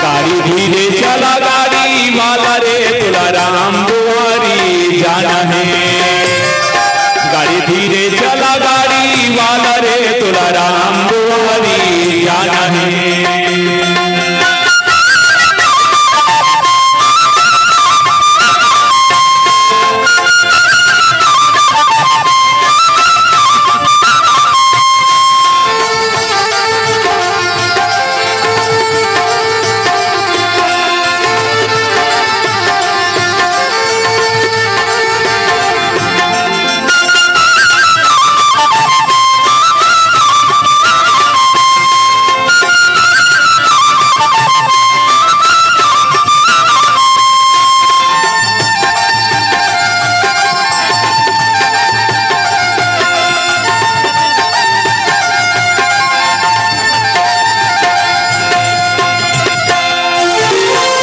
गाड़ी धीरे चला गाड़ी वाला रे, तुला राम दुआरी जाना हे। गाड़ी धीरे चला गाड़ी वाला रे, तुला राम दुआरी जाना हे।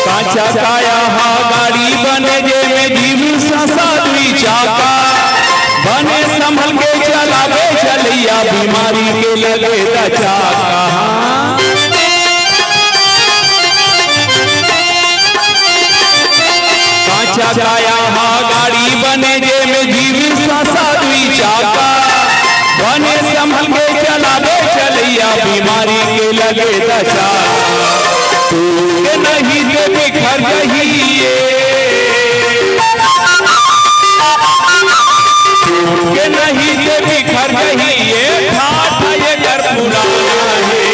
काचा काया हा गाड़ी बने, जे में जीव ससा दुई चाका। बने संभल के चलाबे चलैया, बीमारी के लगे दचाका। काचा छाया हा गाड़ी बने, जे में जीव सासा दुई चाका। बने संभल के चलाबे चलैया, बीमारी के लगे दचा। टूट के नहीं ते बिखर जही ये, टूट के नहीं ते बिखर जही ये, ठाठ ये कर पुराना है।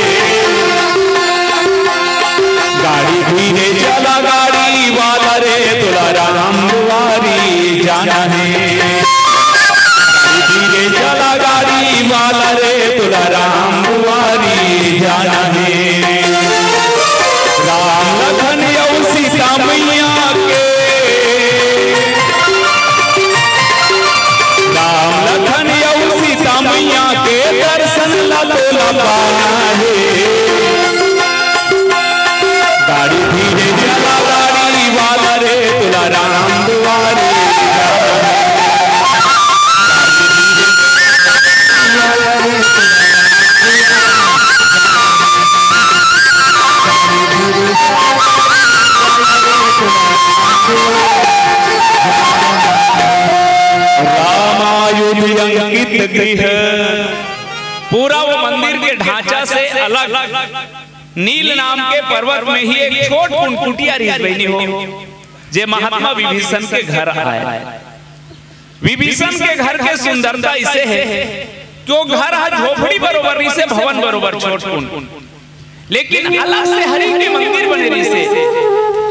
गाड़ी धीरे चला गाड़ी वाला रे, तुला राम दुआरी जाना है। गाड़ी धीरे चला गाड़ी वाला रे, तुला राम दुआरी जाना है। राम लखन अउ सीता मैया के, राम लखन अउ सीता मैया के दर्शन ला तोला पाना है। गाड़ी धीरे चला गाड़ी वाला रे, तुला राम दुआरे जाना है। रामायुध अंकित गृह। पूरा वो मंदिर के ढांचा से अलग नील नाम के पर्वत में ही एक छोट कुन कुटिया रहिस बहिनी हो, जे महात्मा विभीषण के घर आय। विभीषण के घर के सुंदरता इसे है कि वो घर ह झोपड़ी बरोबर रहिसे, भवन बरोबर छोट कुन, लेकिन अलग से हरि के मंदिर बने रहिसे।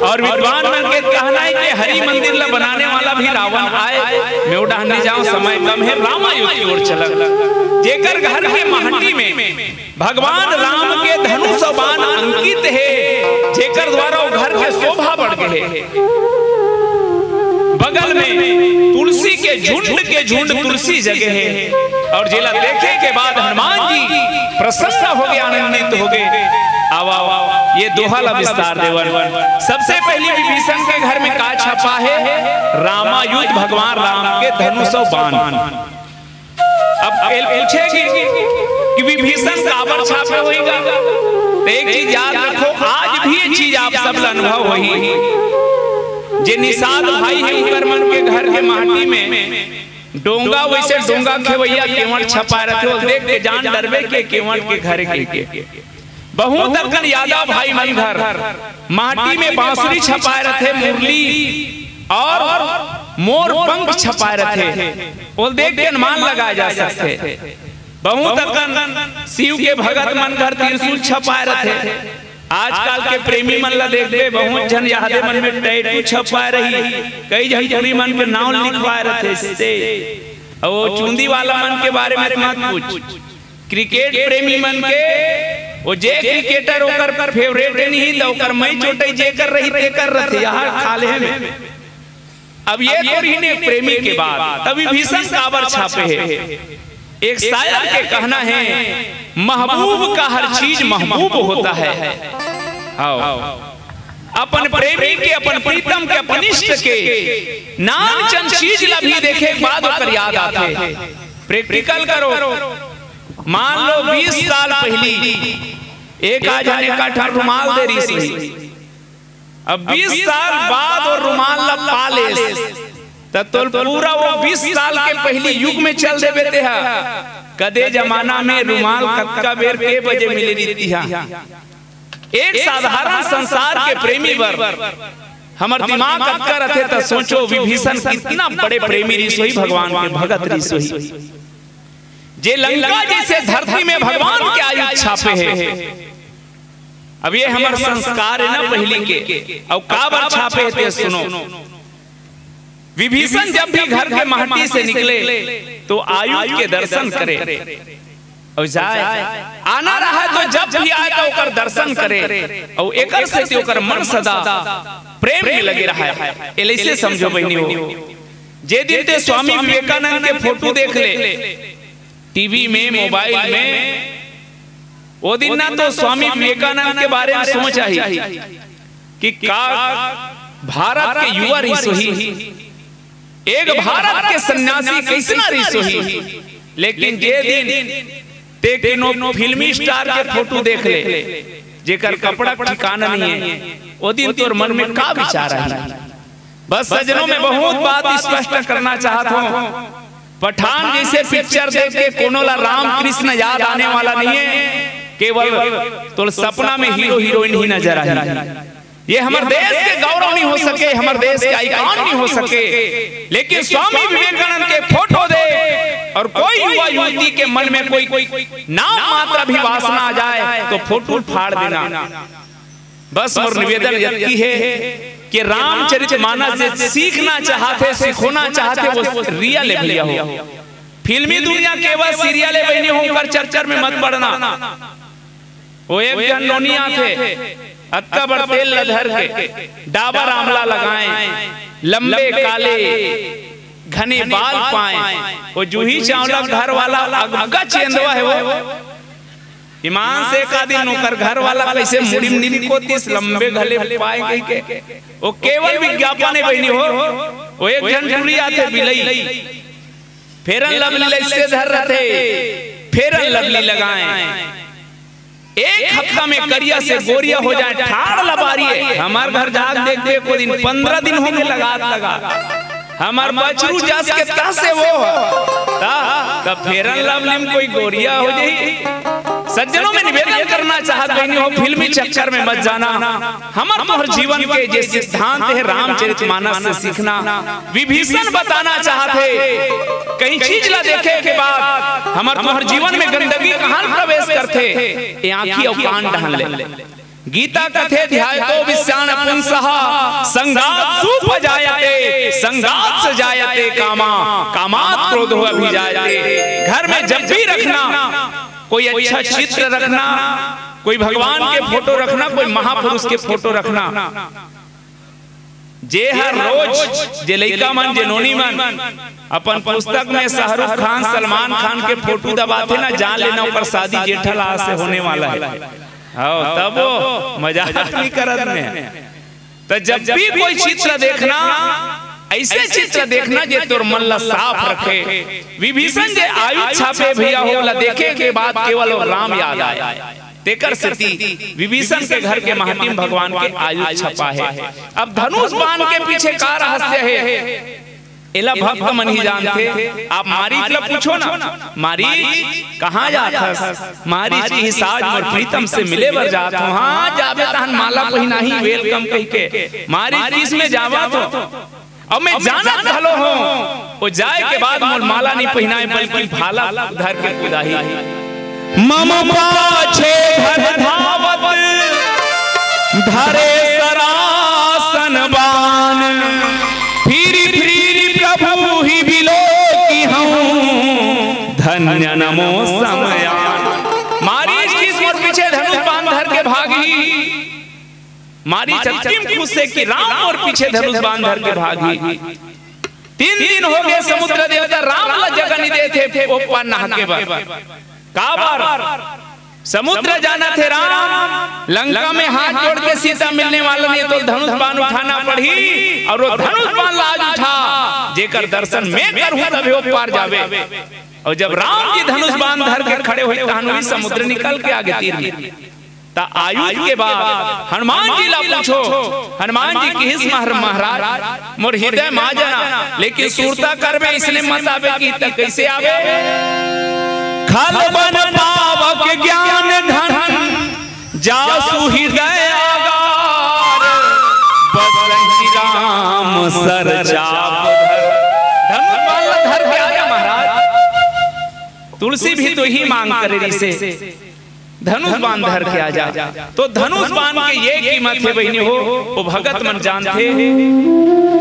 और विद्वान मन के कहना है कि हरि मंदिर ला बनाने वाला भी रावण आय। मैं ओ डहन नइ जाऊं, समय कम है, रामायुध की ओर चलत। जेकर घर के महंडी में भगवान राम के धनुष अउ बाण अंकित हे, जेकर द्वारा वो घर के शोभा बढ़ गे हे। बगल में तुलसी के झुंड के झुंड तुलसी जगे हे, और जेला देखे के बाद हनुमान जी प्रसन्न हो गे, आनंदित हो गे। आवा, आवा, ये दोहा ला विस्तार देवन। सबसे पहली विभीषण के घर में का छपा हे? रामायुध, भगवान राम के धनुष अउ बाण। अब एल पूछे कि, कि विभीषण काबर छापे होही गा? तो एक चीज याद रखो, आज भी ये चीज आप सब ला अनुभव होही। जे निषाद भाई हे, उकर मन के घर के माटी में डोंगा, वैसे डोंगा खेवैया केवट छपा रथे, वो देख के जान डरबे के केवट के घर के। बहुत अकन यादव भाई मन घर माटी में बांसुरी छपाए रथे, मुरली और मोर पंख छपाए रथे, ओला देख के अनुमान लगाए जा सकथे। बहुत अकन शिव के भगत मन घर त्रिशूल छपाए रथे। आजकल के प्रेमी मन ला देखबे, बहुत झन यादे मन में टैटू छपाए रही, कई झन टूरी मन के नाम लिखवाए रथे। से अउ चुंदी वाला मन के बारे में मत पूछ। क्रिकेट प्रेमी मन के, वो जे क्रिकेटर ओकर फेवरेट नहीं, त ओकर मैच ओटई जेकर रही, तेकर रथे, यहाँ खाले में। अब ये तो रहिन एक प्रेमी के बात, तब विभीषण काबर छापे हे। एक शायर के कहना है, महबूब का हर चीज महबूब होता है। आओ, अपन प्रेमी के, अपन प्रीतम के, अपन इष्ट के नानचन चीज ला भी देखे के बाद ओकर याद आथे। प्रैक्टिकल करो। मान लो बीस साल पहिली एक आध झन एकाठन रुमाल दे रिहिस होही। अब बीस साल बाद वो रुमाल ला पा लेस, त तोल पूरा वो बीस साल के पहिली युग में चल देबे तेहा। कदे जमाना में रुमाल कतका बेर के बजे मिले रिहिस तिहा। एक साधारण संसार के प्रेमी बर हमर दिमाग अतका रथे, त सोचो विभीषण कितना बड़े प्रेमी रिहिस होही, भगवान के भगत रिहिस होही, जे लंका जैसे धरती में भगवान के आयु छापे हे। अब ये हमर संस्कार है ना पहिली के, अउ काबर छापे हे ते सुनो। विभीषण जब भी घर के महटी से निकले तो आयुध के दर्शन करे अउ जाए, आना रहा तो जब भी आए तो ओकर दर्शन करे, अउ एकर से ते ओकर मन सदा प्रेम में लगे रहा है। एला इसे समझो बहिनी हो, जे दिन ते स्वामी विवेकानंद के फोटो देख ले टीवी में, मोबाइल में, वो दिन ना तो स्वामी विवेकानंद के बारे में सोच आही कि का भारत के युवा रिहिस होही, एक भारत के सन्यासी कइसना रिहिस होही। लेकिन जे दिन ते कोनो फिल्मी स्टार के फोटो देख ले, जेकर कपड़ा के ठिकाना नहीं है, वो दिन तोर मन में का विचार आही? बस सज्जनों, मैं बहुत बात स्पष्ट करना चाहत हूँ। पठान जैसे पिक्चर देख के कोनो ला राम कृष्ण याद आने वाला नहीं है। केवल तोर सपना में हीरो हीरोइन ही नजर आही। ये हमर देश के गौरव नहीं हो सके, हमर देश के आइकॉन नहीं हो सके, लेकिन स्वामी विवेकानंद के फोटो दे और कोई युवा युवती के मन में कोई, कोई नाम मात्र भी वासना आ जाए तो फोटो फाड़ देना। बस मोर निवेदन यतकी हे कि रामचरित मानस जे सीखना चाहत हे, सिखोना चाहत हे, वो रियल हे भैया हो। फिल्मी दुनिया केवल सीरियल हे बहिनी हो, ओकर चक्कर में मत पड़ना। वो एक झन नोनी आथे, अतका बड़ तेल ल धर के, डाबर आंवला लगाए, लंबे काले घने बाल पाए, वो जूही चावला घर वाला अग्गा चेंदवा हे वो। ईमान से एका दिन ओकर घर वाला कैसे मुड़ी मुड़ी कोतिस लंबे घले पाए कहि के। वो केवल विज्ञापन हे बहिनी हो। वो एक झन टूरी आथे बिलई, फेरन लवली लइसे धर रथे, फेरन लवली लगाए, एक हफ्ता में करिया से गोरिया हो जाए, ठाड़ लबारी हे। हमर घर जाके देखबे, एको दिन पंद्रह दिन होगे लगात लगा। हमर बछरू जस के तस हे वो। ता, ता फेरन लवली में कोई गोरिया हो जाही। सज्जनों, मैं निवेदन करना चाहत बहिनी हो, फिल्मी चक्कर में मत जाना। हमर तोहर जीवन के जे सिद्धांत हे रामचरित मानस से सीखना। विभीषण बताना चाहत हे, कहीं चीज ला देखे के बाद हमर तोहर जीवन में गंदगी कहाँ प्रवेश करथे, ये आँखी अउ कान डहन ले। गीता कथे ध्यायतो विषयान पुंसः संगात् सुपजायते, संगात् सजायते कामा, कामात् क्रोधो अभिजायते। घर में जब भी रखना, कोई अच्छा चित्र रखना, कोई भगवान के फोटो रखना, कोई महापुरुष के फोटो रखना। जे हर रोज, जे लइका मन, जे नोनी मन अपन पुस्तक में शाहरुख खान, सलमान खान के फोटो दबाथे ना, जान लेना ओकर शादी जेठालाल से होने वाला हे। हाँ, तब वो मजाक नहीं करत में। तो जब भी कोई चित्र देखना, ऐसे चित्र देखना जे तोर मन ला साफ रखे। विभीषण जे आयुध छापे भैया हो, ओला देखे के बाद केवल वो राम याद आए। तेकर सेती विभीषण के घर के महातिम भगवान के आयुध छपा हे। अब धनुष बाण के पीछे का रहस्य हे, एला भक्त मन ही जानथे। आप मारीच ला पूछो ना, मारीच कहाँ जात हस? मारीच कहिस आज मोर प्रीतम से मिले बर जात हूँ। हाँ, जाबे तहन माला पहिनाही, welcome कहि के। मारीच कहिस में जावत हूँ। अब मैं जानत घलो हूँ, वो जाए के बाद मोर माला नहीं पहिनाए, बल्कि भाला धर के कुदाही। मम पाछे घर धावत धरे सरासन बान, फिर फिर प्रभु ही बिलो की हूँ, धन्य नमो समयान। मारीच कहिस मोर पीछे धनुष बाण धर के भागही। मारीच अतिम खुश हे कि राम मोर पीछे धनुष बाण धर के भागही। तीन दिन होगे समुद्र देवता राम ला जगह नहीं देथे, ओ पार नहा के बर। काबर? समुद्र जानथे राम, लंका में हाथ जोड़ के सीता मिलने वाला नहीं, तो धनुष बाण उठाना पड़ही, और वो धनुष बाण ला आज उठा, जेकर दर्शन मैं करहूँ तभे ओ पार जाबे। और जब राम जी धनुष बाण धर के खड़े होइस, तहन वही समुद्र निकल के आगे तीर में। त आयुध के बाद हनुमान जी ला पूछो। हनुमान जी कहिस, "महर-, महाराज, मोर हृदय मा जाना, लेकिन सुरता करबे, इसने मत आबे।" कि त कैसे आबे? "खल बन पावक ज्ञान धन, जासु हृदय आगार, बसहि राम सर चाप धर।" धनुष बाण ला धर के आजा महाराज। तुलसी भी तो ही मांग करे रिसे। धनुष बाण धर के आ जा। तो धनुष बाण के ये कीमत हे बहिनी हो, वो भगत मन जानथे,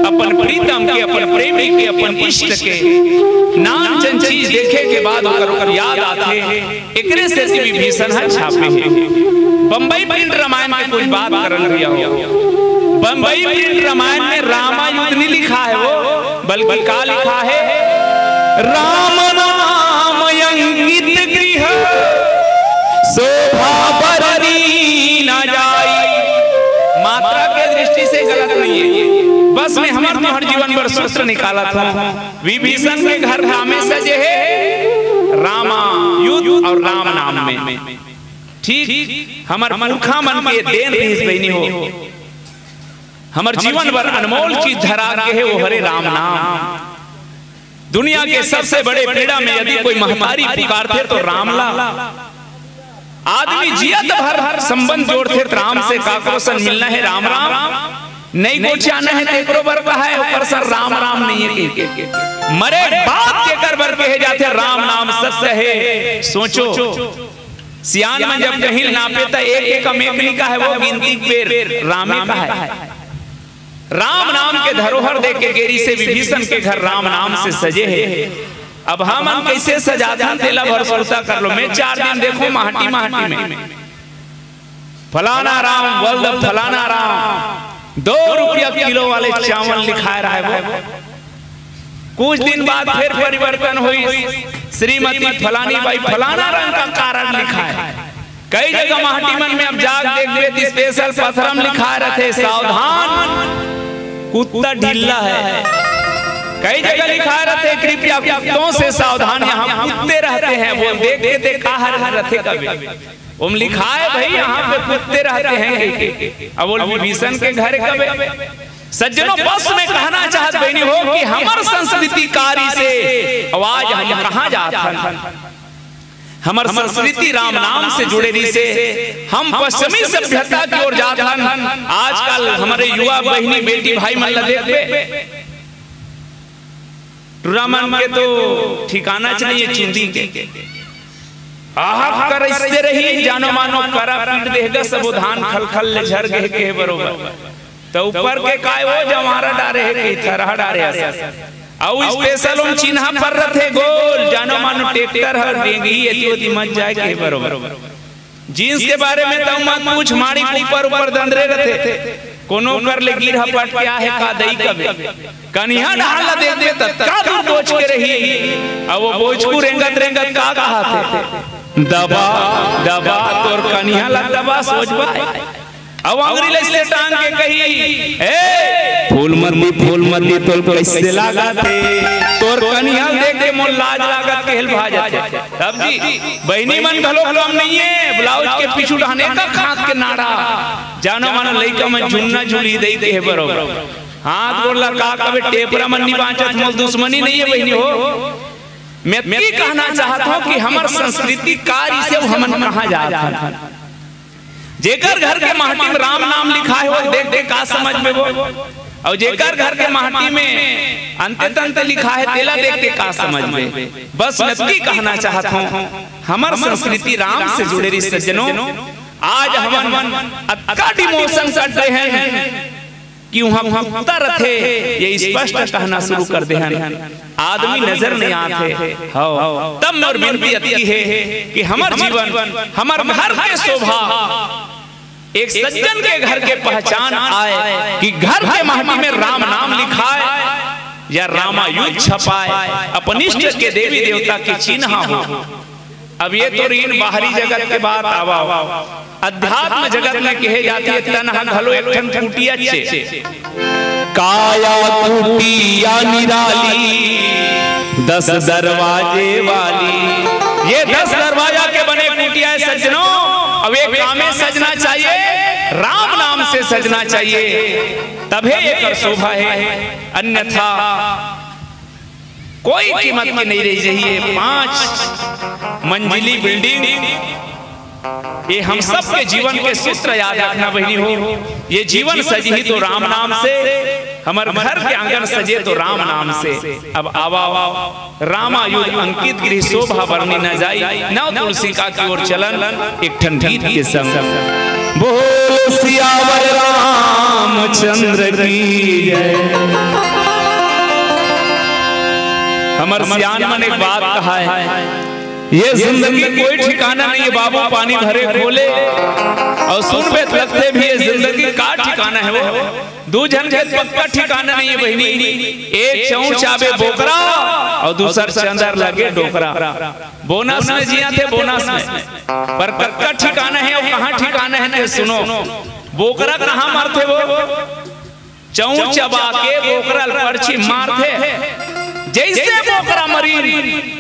अपन प्रीतम के, अपन प्रेमी के, अपन इष्ट के नान जन चीज देखे के बाद ओकर, ओकर याद आथे। एकरे सेती विभीषण ह छापे हे। बम्बई प्रिंट रामायण के कुछ बात करन भैया हो। बम्बई प्रिंट रामायण में रामायुध नहीं लिखा हे वो, बल्कि का लिखा हे? "राम नाम अंकित गृह, शोभा बरनी न जाई।" मात्रा के दृष्टि से गलत नहीं है, बस मैं हमर तोहर जीवन बर सूत्र निकालत हूँ। विभीषण के घर रामे सजे हे, रामायुध और राम नाम में। ठीक हमर पुरखा मन के देन रहिस बहिनी हो। हमर जीवन बर अनमोल चीज धरा के हे, वो हरे राम नाम। दुनिया के सबसे बड़े पीड़ा में यदि कोई महतारी पुकारथे तो राम ला। आदमी जियत भर संबंध जोड़थे त राम से, काकरो सन मिलना हे राम राम, नई गोठियाना हे तेकरो बर कहाय, ओकर सन राम राम नइ हे कहिके। मरे बाद तेकर बर कहे जाथे राम नाम सत्य हे। सोचो, सियान मन जब कहीं नापे त एक एकम एक नइ कहाय, वो गिनती के बेर रामे कहाय। राम नाम के धरोहर दे के गे रिहिसे विभीषण के घर राम नाम से सजे हे। अब हमन कइसे सजाथन तेला भर सुरता कर लो। मैं चार दिन देखो माटी माटी में फलाना राम, वल्द फलाना राम, दो रुपया किलो वाले चावल लिखाए रहे वो। कुछ दिन बाद फिर परिवर्तन होइस, श्रीमती फलानी बाई फलाना रंग का कारड लिखाए। कई जगह माटी मन में अब जाके देखबे त special पथरा म लिखाए रथे, सावधान कुत्ता ढिल्ला है। कई जगह लिखाए रथे, कृपया कुत्तों से सावधान, यहाँ कुत्ते रहते हैं। वो देख के ते का हर रथे कबे। ओम लिखाए भाई, यहाँ पे कुत्ते रहते हैं कहिके। अब वो विभीषण के घर कबे। सज्जनों, बस मैं कहना चाहत बहिनी हो कि हमर संस्कृति कारी से अब आज हम कहाँ जात हन? हमर संस्कृति राम नाम से जुड़े रिहिसे, हम पश्चिमी सभ्यता की ओर जात हन। आजकल हमरे युवा बहिनी, बेटी, भाई मन ला देखबे, टुरा मन के तो ठिकाना च नइ हे चुंदी के। आह, कर अइसे रही, जानो मानो करा पीट देहगा, सबो धान खलखल ले झर गे कहे बरोबर। त ऊपर के काय वो जवारा डारे हे कि थरहा डारे हे। अउ special ओम चिन्हा पर रथे गोल, जानो मानो ट्रैक्टर हर बेंगही एती ओती मत जाए कहे बरोबर। जींस के बारे में त मत पूछ, माड़ी के ऊपर ऊपर दंदरे रथे, कोनो कर ले गिर हपट के आहे का दई कबे। कनिहा डहार ला देखबे त का दूर बोच के रही। अब वो बोचकू रेंगत रेंगत का कहाथे, दबा दबा तोर कनिहा ला दबा सोचबा। अब अंगरी ले से टांग के कही, ए फूलमती, फूलमती तोर कइसे लागत हे? तोर कनिहा देख के मोर लाज लागत के हेल भा जाथे। तब जी बहिनी मन घलो कम नइ हे, ब्लाउज के पीछू डहने का खांक के नाड़ा, जानो मानो लइका मन झुन्ना झुली दई कहे बरोबर। हाथ गोड़ ला का कबे, टेपरा मन नइ बांचत, मोर दुश्मनी नइ हे बहिनी हो। मैं एतकी कहना चाहत हूँ कि हमर संस्कृति कारी से हमन कहाँ जात हन। जेकर घर के माटी में राम नाम लिखाए हे, वो देख के का समझबे वो? अउ जेकर घर के माटी में अंते तंते लिखाए हे, तेला देख के का समझबे? बस मैं एतकी कहना चाहत हूँ, हमर संस्कृति राम से जुड़े रिहिसे सज्जनों। आज हमन अतका demotion कर दे हन कि उहाँ कुत्ता रथे, ये स्पष्ट कहना शुरू कर दे हन। आदमी नजर नइ आत हे। हव, तब मोर विनती अतकी हे कि हमर जीवन, हमर घर के शोभा, एक सज्जन के घर के पहचान आए कि घर के माटी में राम नाम लिखाए या रामायुध छपाए, अपन इष्ट के देवी देवता के चिन्हा हो। अब ये तो रहिन बाहरी जगत के बात, आवा, आवा। अध्यात्म जगत में कहे जाथे, तन ह घलो एक ठन कुटिया चे। काया कुटिया निराली, दस दरवाजे वाली। ये दस दरवाजा के बने कुटिया हे सज्जनों। अब ये कामे सजना चाहिए, राम नाम से सजना चाहिए, तभे एकर शोभा हे, अन्यथा कोई कीमत के नइ रहि जाही। ये पांच मंजिली building, ये हम सबके जीवन के सूत्र याद रखना बहिनी हो। ये जीवन सजही तो राम नाम से, हमर घर के आंगन सजे तो राम नाम से। अब आवा, आवा, रामायुध अंकित गृह शोभा बरनी न जाई, नव तुलसिका की ओर चलन एक ठन गीत के संग। बोल सियावर रामचंद्र की जय। हमर सियान मन एक बात कहाय, ये जिंदगी कोई ठिकाना नइ हे बाबू, पानी भरे खोले। अउ सुनबे त लगथे भी ये जिंदगी का ठिकाना हे वो। दू झन के पक्का ठिकाना नइ हे बहिनी, एक चौंच आबे बोकरा अउ दूसर चंदर लगे डोकरा। बोनस में जियाथे, बोनस में, पर पक्का ठिकाना हे अउ कहाँ ठिकाना हे ते सुनो। बोकरा कहाँ मरथे वो? चौंच चबा के बोकरा ल परछी मारथे। जइसे बोकरा मरिन,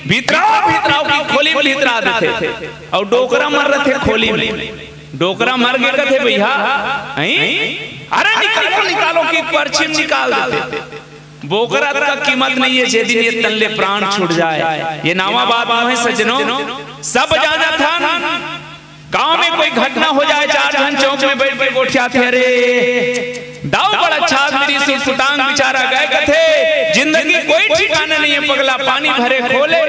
भितराव भितराव की खोली में भितरा देथे, अउ डोकरा मर रथे खोली में। डोकरा मर गे कथे भैया, हैं? अरे निकालो, निकालो, की परछी निकाल देथे। बोकरा का कीमत नहीं है, जे दिन ये तन ले प्राण छूट जाए। ये नावा बात नोहे सज्जनों, सब जानत हन। गांव में कोई घटना हो जाए, चार झन चौक में बैठ के गोठियाथे, "अरे, दाऊ बड़ा अच्छा आदमी रिहिस, सुरसुटांग बेचारा गए कथे, जिंदगी कोई ठिकाना नहीं है पगला, पानी भरे खोले।"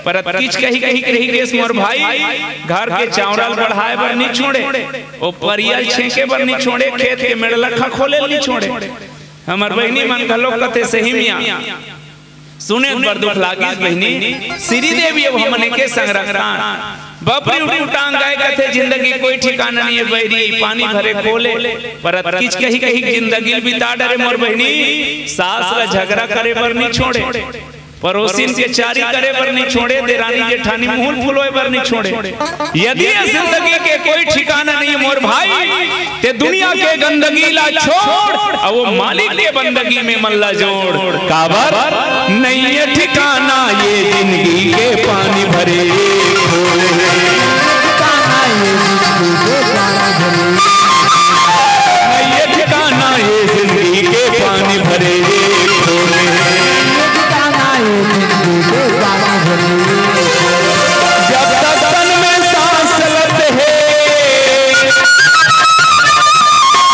पर अतकीच कही कही कही केस मोर भाई, घर के चावरल बढ़ाए बर नहीं छोड़े, ओ परियल छेंके बर नहीं छोड़े, खेत के मेड़लखा खोले नहीं छोड़े। हमर बहिनी मन घलोक कथे, "सही मियाँ।" सुने बर दुख लागिस बहिनी, श्रीदेवी अब हमने के संग रखथन। बपरी उठे टांग गए कथे, जिंदगी कोई ठिकाना नहीं है बैरी, पानी भरे खोले। पर अतकीच कही कही जिंदगी ल बिता डरे मोर बहिनी, सास ला झगड़ा करे बर नहीं छोड़े, पड़ोसिन के चारी करे बर नहीं छोड़े, देरानी जेठानी मुंह फुलोए बर नहीं छोड़े। यदि ये जिंदगी के कोई ठिकाना नहीं है मोर भाई, ते दुनिया के गंदगी ला छोड़, अउ वो मालिक के बंदगी में मन ला जोड़। काबर? नहीं ये ठिकाना ये जिंदगी के, पानी भरे खोले। नहीं ये ठिकाना ये जिंदगी के, पानी भरे खोले। जब तक तन में सांस चलत हे,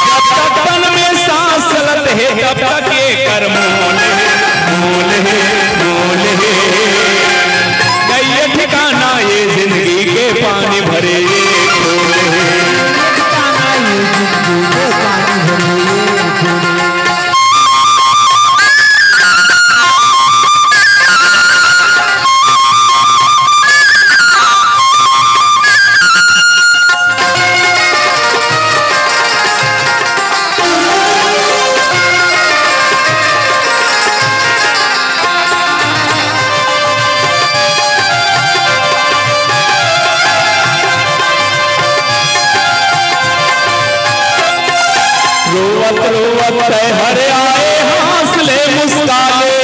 जब तक तन में सांस चलत हे, तब तक ये कर मोल हे, मोल हे, मोल हे। नहीं ये ठिकाना ये जिंदगी के, पानी भरे खोले। रोवत रोवत तैं हर आए, हाँस ले मुस्का ले।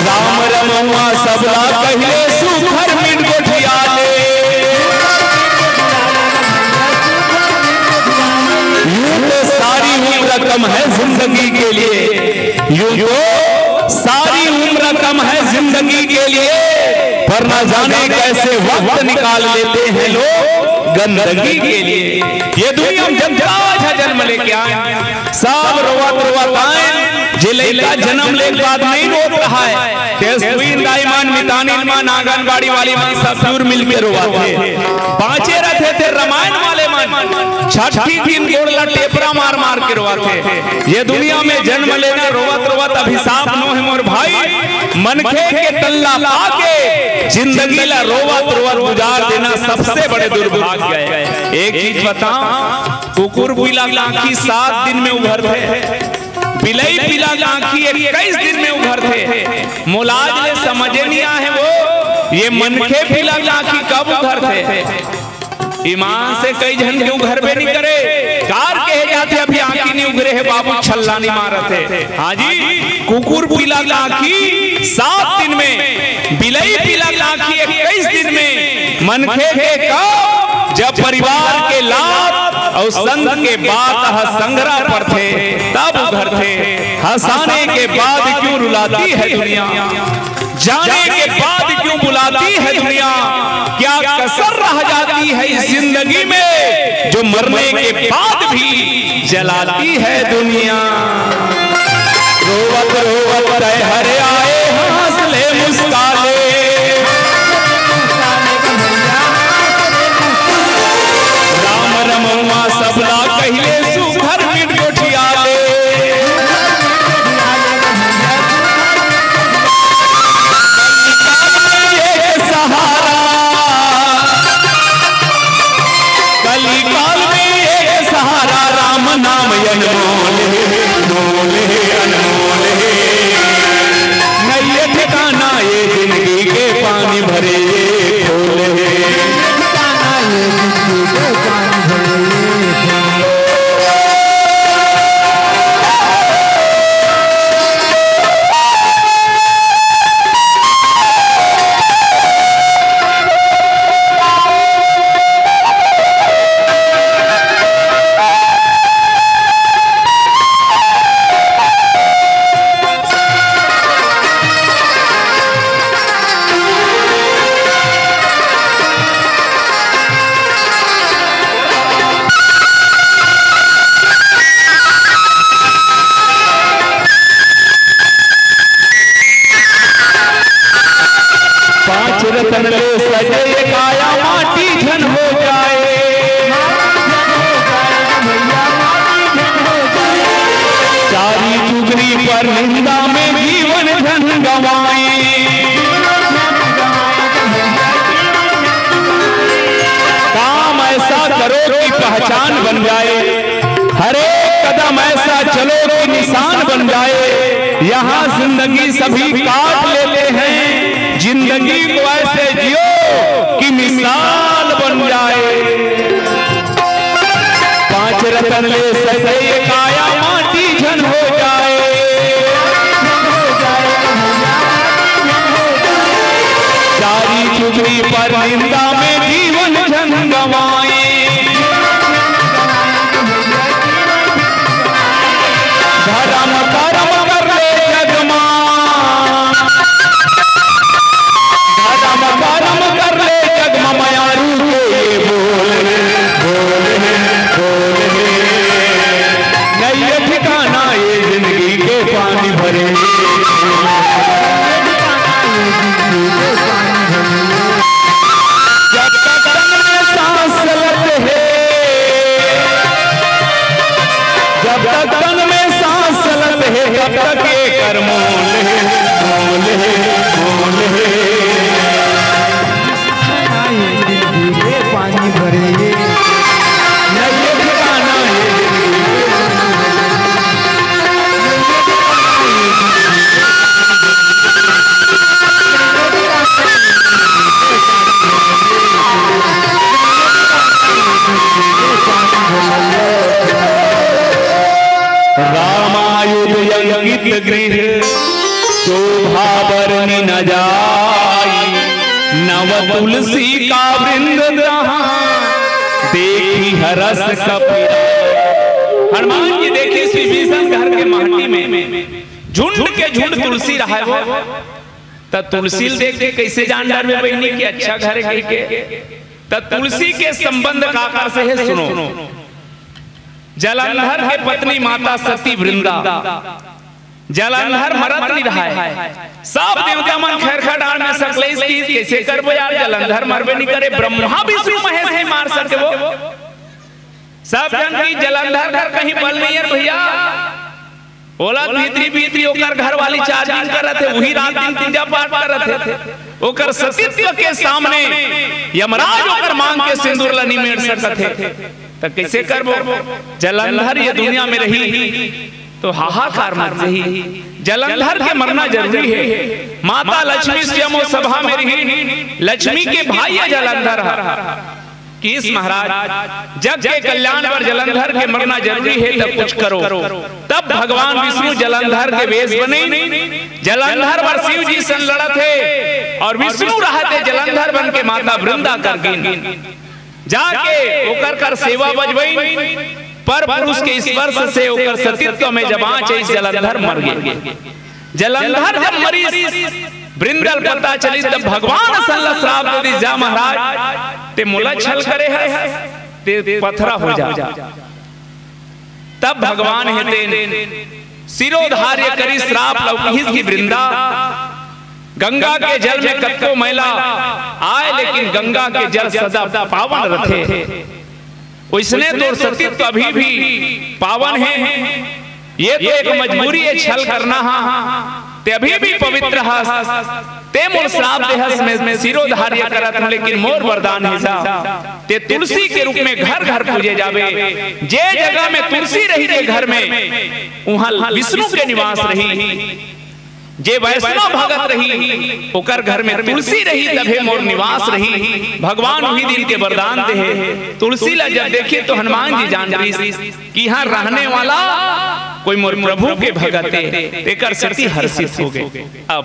राम रमउवा सबला कहिले, सुघर मिठ गोठिया ले। यूं तो सारी उम्र कम है जिंदगी के लिए, यूं तो सारी उम्र कम है जिंदगी के लिए, पर ना जाने कैसे वक्त निकाल लेते हैं लोग गंदगी के लिए। ये दुनिया में जब जहाँ जन्म लेके आए, सब रोवत रोवत आए। जे लइका जन्म ले के बाद नहीं रोत रहा है, ते सुईन दाई मन, मितानिन मन, आंगनबाड़ी वाली मन सब जरूर मिलके रोवाथे। बाँचे रथे ते रमायन वाले मन, छठी दिन गोड़ ला टेपरा मार मार के रोवाथे। ये दुनिया में जन्म लेना रोवत रोवत अभिशाप नोहे मोर भाई। मनखे के तल्ला पाके जिंदगी ला रोवत रोवत गुजार देना सबसे बड़े दुर्भाग्य है। एक चीज बताओ, कुकुर पीला कांखी सात दिन में उघरथे, बिलई पीला कांखी इक्कीस दिन में उघरथे। मोला आज ले समझे नहीं आहे वो, ये मनखे पीला कांखी कब उघरथे? ईमान से कई झन के उघरबे नहीं करे, कार कहे जाथे अभी आंखी नहीं उघरे हे बाबू, छल्ला नहीं मारत हे। हाँ जी, कुकुर पीला कांखी सात दिन में, बिलई पीला कांखी इक्कीस दिन में, मनखे के कब? जब परिवार के लात अउ संत के बात ह संघरा परथे, तब उघरथे। हंसाने के बाद क्यों रुलाती है दुनिया, जाने के बाद क्यों बुलाती है दुनिया, क्या कसर रह जाती है इस जिंदगी में, जो मरने के बाद भी जलाती है दुनिया। रोवत रोवत तैं हर आए, हाँस ले मुस्का ले। राम रमउवा सबला कहिले, सुघर मिठ गोठिया ले। एक सहारा, कलिकाल में एक सहारा, राम नाम अनमोल हे, मोल हे, अनमोल हे। नहीं ये ठिकाना ये दिन पर निंदा में जीवन झन गवाए। काम ऐसा करो कि पहचान बन जाए, हर एक कदम ऐसा चलो कि निशान बन जाए। यहाँ जिंदगी सभी काट लेते हैं, जिंदगी को ऐसे जियो कि मिसाल बन जाए। पांच रतन ले सके ये काया, माटी झन हो जाए। चारी चुगली पर निंदा में जीवन झन गवाए। धर्म कर्म कर ले जग मा, धर्म कर्म कर ले जग मा, मयारू के ये बोल रे, बोल रे, बोल रे। नई ये ठिकाना ये जिंदगी के पानी भरे। जब तक तन में सांस चलत है, जब तक तन में सांस चलत है, तब तक ये कर मोल है, मोल है, मोल है। ये पानी भरे, ये ये ठिकाना है। रामायुध अंकित गृह शोभा बरनि न जाई, नव तुलसी का वृंद तहाँ देखी हरस कपि। हनुमान जी देखिए, विभीषण घर के माटी में झुंड के झुंड तुलसी रहा है वो, त तुलसी ल देख के कैसे जान डारबे बहिनी कि अच्छा घर है के? त तुलसी के संबंध काकर से है, सुनो। जलंधर के पत्नी माता सती वृंदा, जलंधर मरत नहीं रहा है। सब देवता मन खैरखा डांड़ में सकलइस कि कैसे करबो यार, जलंधर मरबे नहीं करे, ब्रह्मा विष्णु महेश नहीं मार सके वो। सब जन की जलंधर घर कहीं बल नहीं है भैया। ओला भीतरी भीतरी ओकर घर वाली charging करत हे, उही रात दिन पूजा पाठ करत हे। ओकर सतीत्व के सामने यमराज ओकर मांग के सिंदूर ला निमेड़ सकत हे, त कैसे करबो? जलंधर ये दुनिया में रही तो हाहाकार मच जही। जलंधर के मरना जरूरी है। माता लक्ष्मी स्वयं ओ सभा में रही, लक्ष्मी के भाई ये जलंधर हा। कि इस महाराज जग के कल्याण बर जलंधर के मरना जरूरी है, तब कुछ करो। तब भगवान विष्णु जलंधर के वेश बने, जलंधर बर शिव जी सन लड़त हे और विष्णु रहत हे जलंधर बन के माता वृंदा कर गिन। जाके ओकर कर सेवा बजवई, पर पुरुष के स्पर्श से ओकर सतीत्व में जब आँच आइस, जलंधर मर गे। जलंधर जब मरिस, वृंदा ल पता चलिस, तब भगवान असन ला श्राप दे दिस, जा महाराज, ते मोला छल करे हस, ते पथरा हो जा। तब भगवान हे तेन सिरोधार्य करिस, श्राप ल अउ किहिस कि वृंदा, गंगा के जल में कतको मैला आय, लेकिन गंगा के जल सदा पावन रथे। वइसने तोर सतीत्व अभी भी पावन हे। ये तो एक मजबूरी हे, छल करना हा, ते अभी भी पवित्र हस। ते मोर श्राप देहस, मैं सिरोधार्य करत हूँ, लेकिन मोर वरदान हे जा, ते तुलसी के रूप में घर घर पूजे जाबे। जे जगह में तुलसी रही जे घर में, उहाँ विष्णु के निवास रही। जे वैष्णव भगत रही, ओकर घर में तुलसी रही, तभे मोर निवास रही। भगवान उही दिन के वरदान दे हे। तुलसी ला जब देखिस तो हनुमान जी जान रहिस कि यहाँ रहने वाला कोई मोर प्रभु के भगत हे, तेकर सेती हर्षित हो गे। अब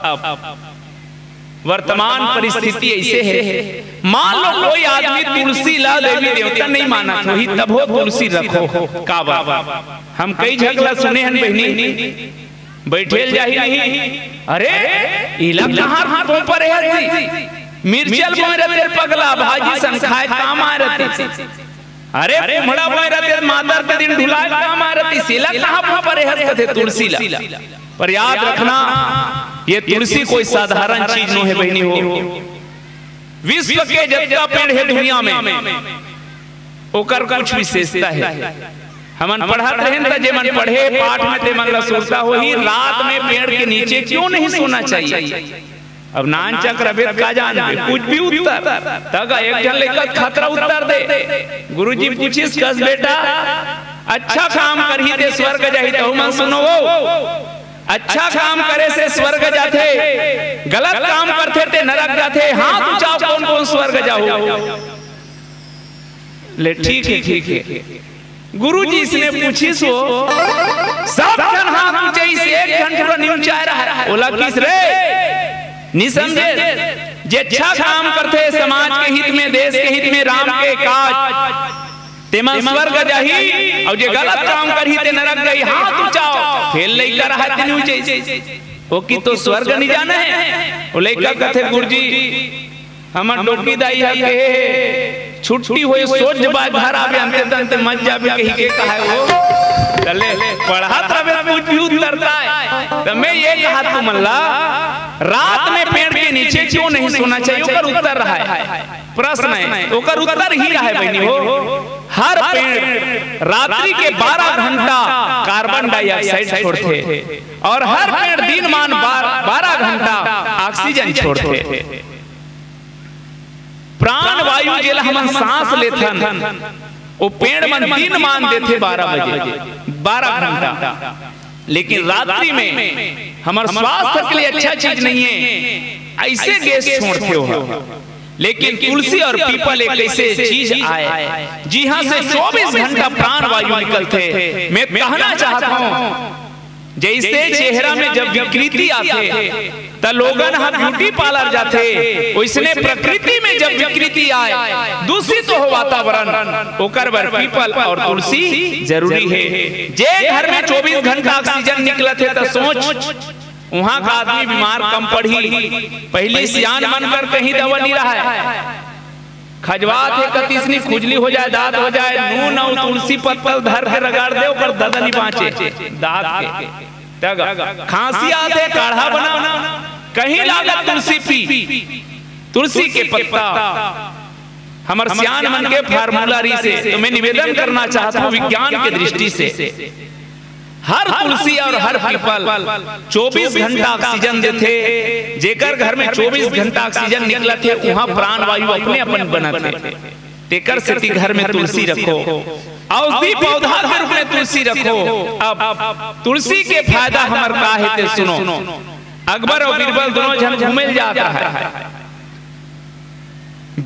वर्तमान परिस्थिति ऐसे हे, मान लो कोई आदमी तुलसी ला देवी देवता नहीं मानत होही, तभो तुलसी रखो। काबर? हम कई झगला सुने हन बहिनी, बइठे ल जाही नहीं। अरे, इला कहाँ पोंपरे हस जी? मिर्चा ल बोय रते पगला, भाजी संग खाए काम आय रते। अरे, कुम्हड़ा बोय रते, मातर के दिन ढुलाए काम आय रते, इला कहाँ पोंपरे हस कथे तुलसी ला। पर याद रखना, ये तुलसी कोई साधारण चीज नो हे बहिनी हो। विश्व के जतका पेड़ हे दुनिया में, ओकर कुछ विशेषता हे। हमन पढ़त रहेन त जेमन पढ़े पाठ में तेमन ला सुरता होही, रात में पेड़ के नीचे क्यों नहीं सोना चाहिए? अब नानचक रबे त का जानबे, कुछ भी उत्तर। तक एक झन लइका खतरा उत्तर दे। गुरुजी पूछिस, कस बेटा, अच्छा काम करही ते स्वर्ग जाही, तहू मन सुनो वो। अच्छा काम करे से स्वर्ग जाथे, गलत काम करथे ते नरक जाथे। हाथ उठाव, कौन कौन स्वर्ग जाहू? ले, ठीक है, ठीक है। गुरुजी इसने पूछिस वो, सब झन हाथ ऊंचाइस, एक झन टूरा नी ऊंचाय रहय। ओला किस रे, नी समझे? जे अच्छा काम करथे समाज के हित में, देश के हित में, राम के काज, तेमन स्वर्ग जाही, अउ जे गलत काम करही ते नरक जाही। हाथ ऊंचाव। फेर लइका रहय ते नी ऊंचाइस। ओ कि तो स्वर्ग नी जाना है। ओ लइका कथे, गुरुजी, हमर डोकी दाई ह कहे हे, छुट्टी होई, सोझ बाय घर आबे, अंते तंते मत जाबे, कहि के कहाय वो। तले पढ़त रबे, कुछ भी उत्तर आय। त मैं ये कहा तुमन ला, रात में पेड़ के नीचे क्यों नहीं सोना चाहिए, ओकर उत्तर रहय। प्रश्न है, ओकर उत्तर ही रहय बहिनी हो। हर पेड़ रात्रि के बारह घंटा कार्बन डाइऑक्साइड छोड़थे और हर पेड़ दिन मान बार-, बारह घंटा ऑक्सीजन छोड़थे। प्राण वायु जेला हमन सांस लेथन, वो पेड़ मन दिन मान देथे बारह बजे, बारह घंटा। लेकिन रात्रि में हमर स्वास्थ्य के लिए अच्छा चीज नहीं है, ऐसे गैस छोड़थे हो। लेकिन तुलसी और पीपल एक ऐसे चीज आय, जिहां से चौबीस घंटा प्राण वायु निकलथे। मैं कहना चाहता हूं, जैसे चेहरा में जब विकृति आथे, त लोगन ह ब्यूटी पार्लर जाथे, ओइसने प्रकृति में जब विकृति आय, दूषित हो वातावरण, ओकर बर पीपल और तुलसी जरूरी है। जे घर में चौबीस घंटा ऑक्सीजन निकलत हे, त सोच, उहां का आदमी बीमार कम पड़ही। पहिली सियान मन कर कहीं दवा नी रहय, खजवात हे कतिसनी, खुजली हो जाय, दांत हो जाय, नून अउ तुलसी पत्ता धर के रगड़ दे, ओकर ददा नी बांचे दांत के। तग खांसी आथे, काढ़ा बना, कहीं लागत तुलसी पी, तुलसी के पत्ता। हमर सियान मन के फार्मूला रहिसे, तो मैं निवेदन करना चाहत हूं विज्ञान के दृष्टि से, हर तुलसी और हर पीपल चौबीस घंटा ऑक्सीजन देथे। जेकर घर में चौबीस घंटा ऑक्सीजन निकलत हे, उहां प्राण वायु अपने अपन बनत हे। तेकर सेती घर में तुलसी रखो, औषधि पौधा के रूप में तुलसी रखो। अब तुलसी के फायदा हमर का हे, ते सुनो। अकबर और बीरबल दोनों झन घूमे ल जात रहय।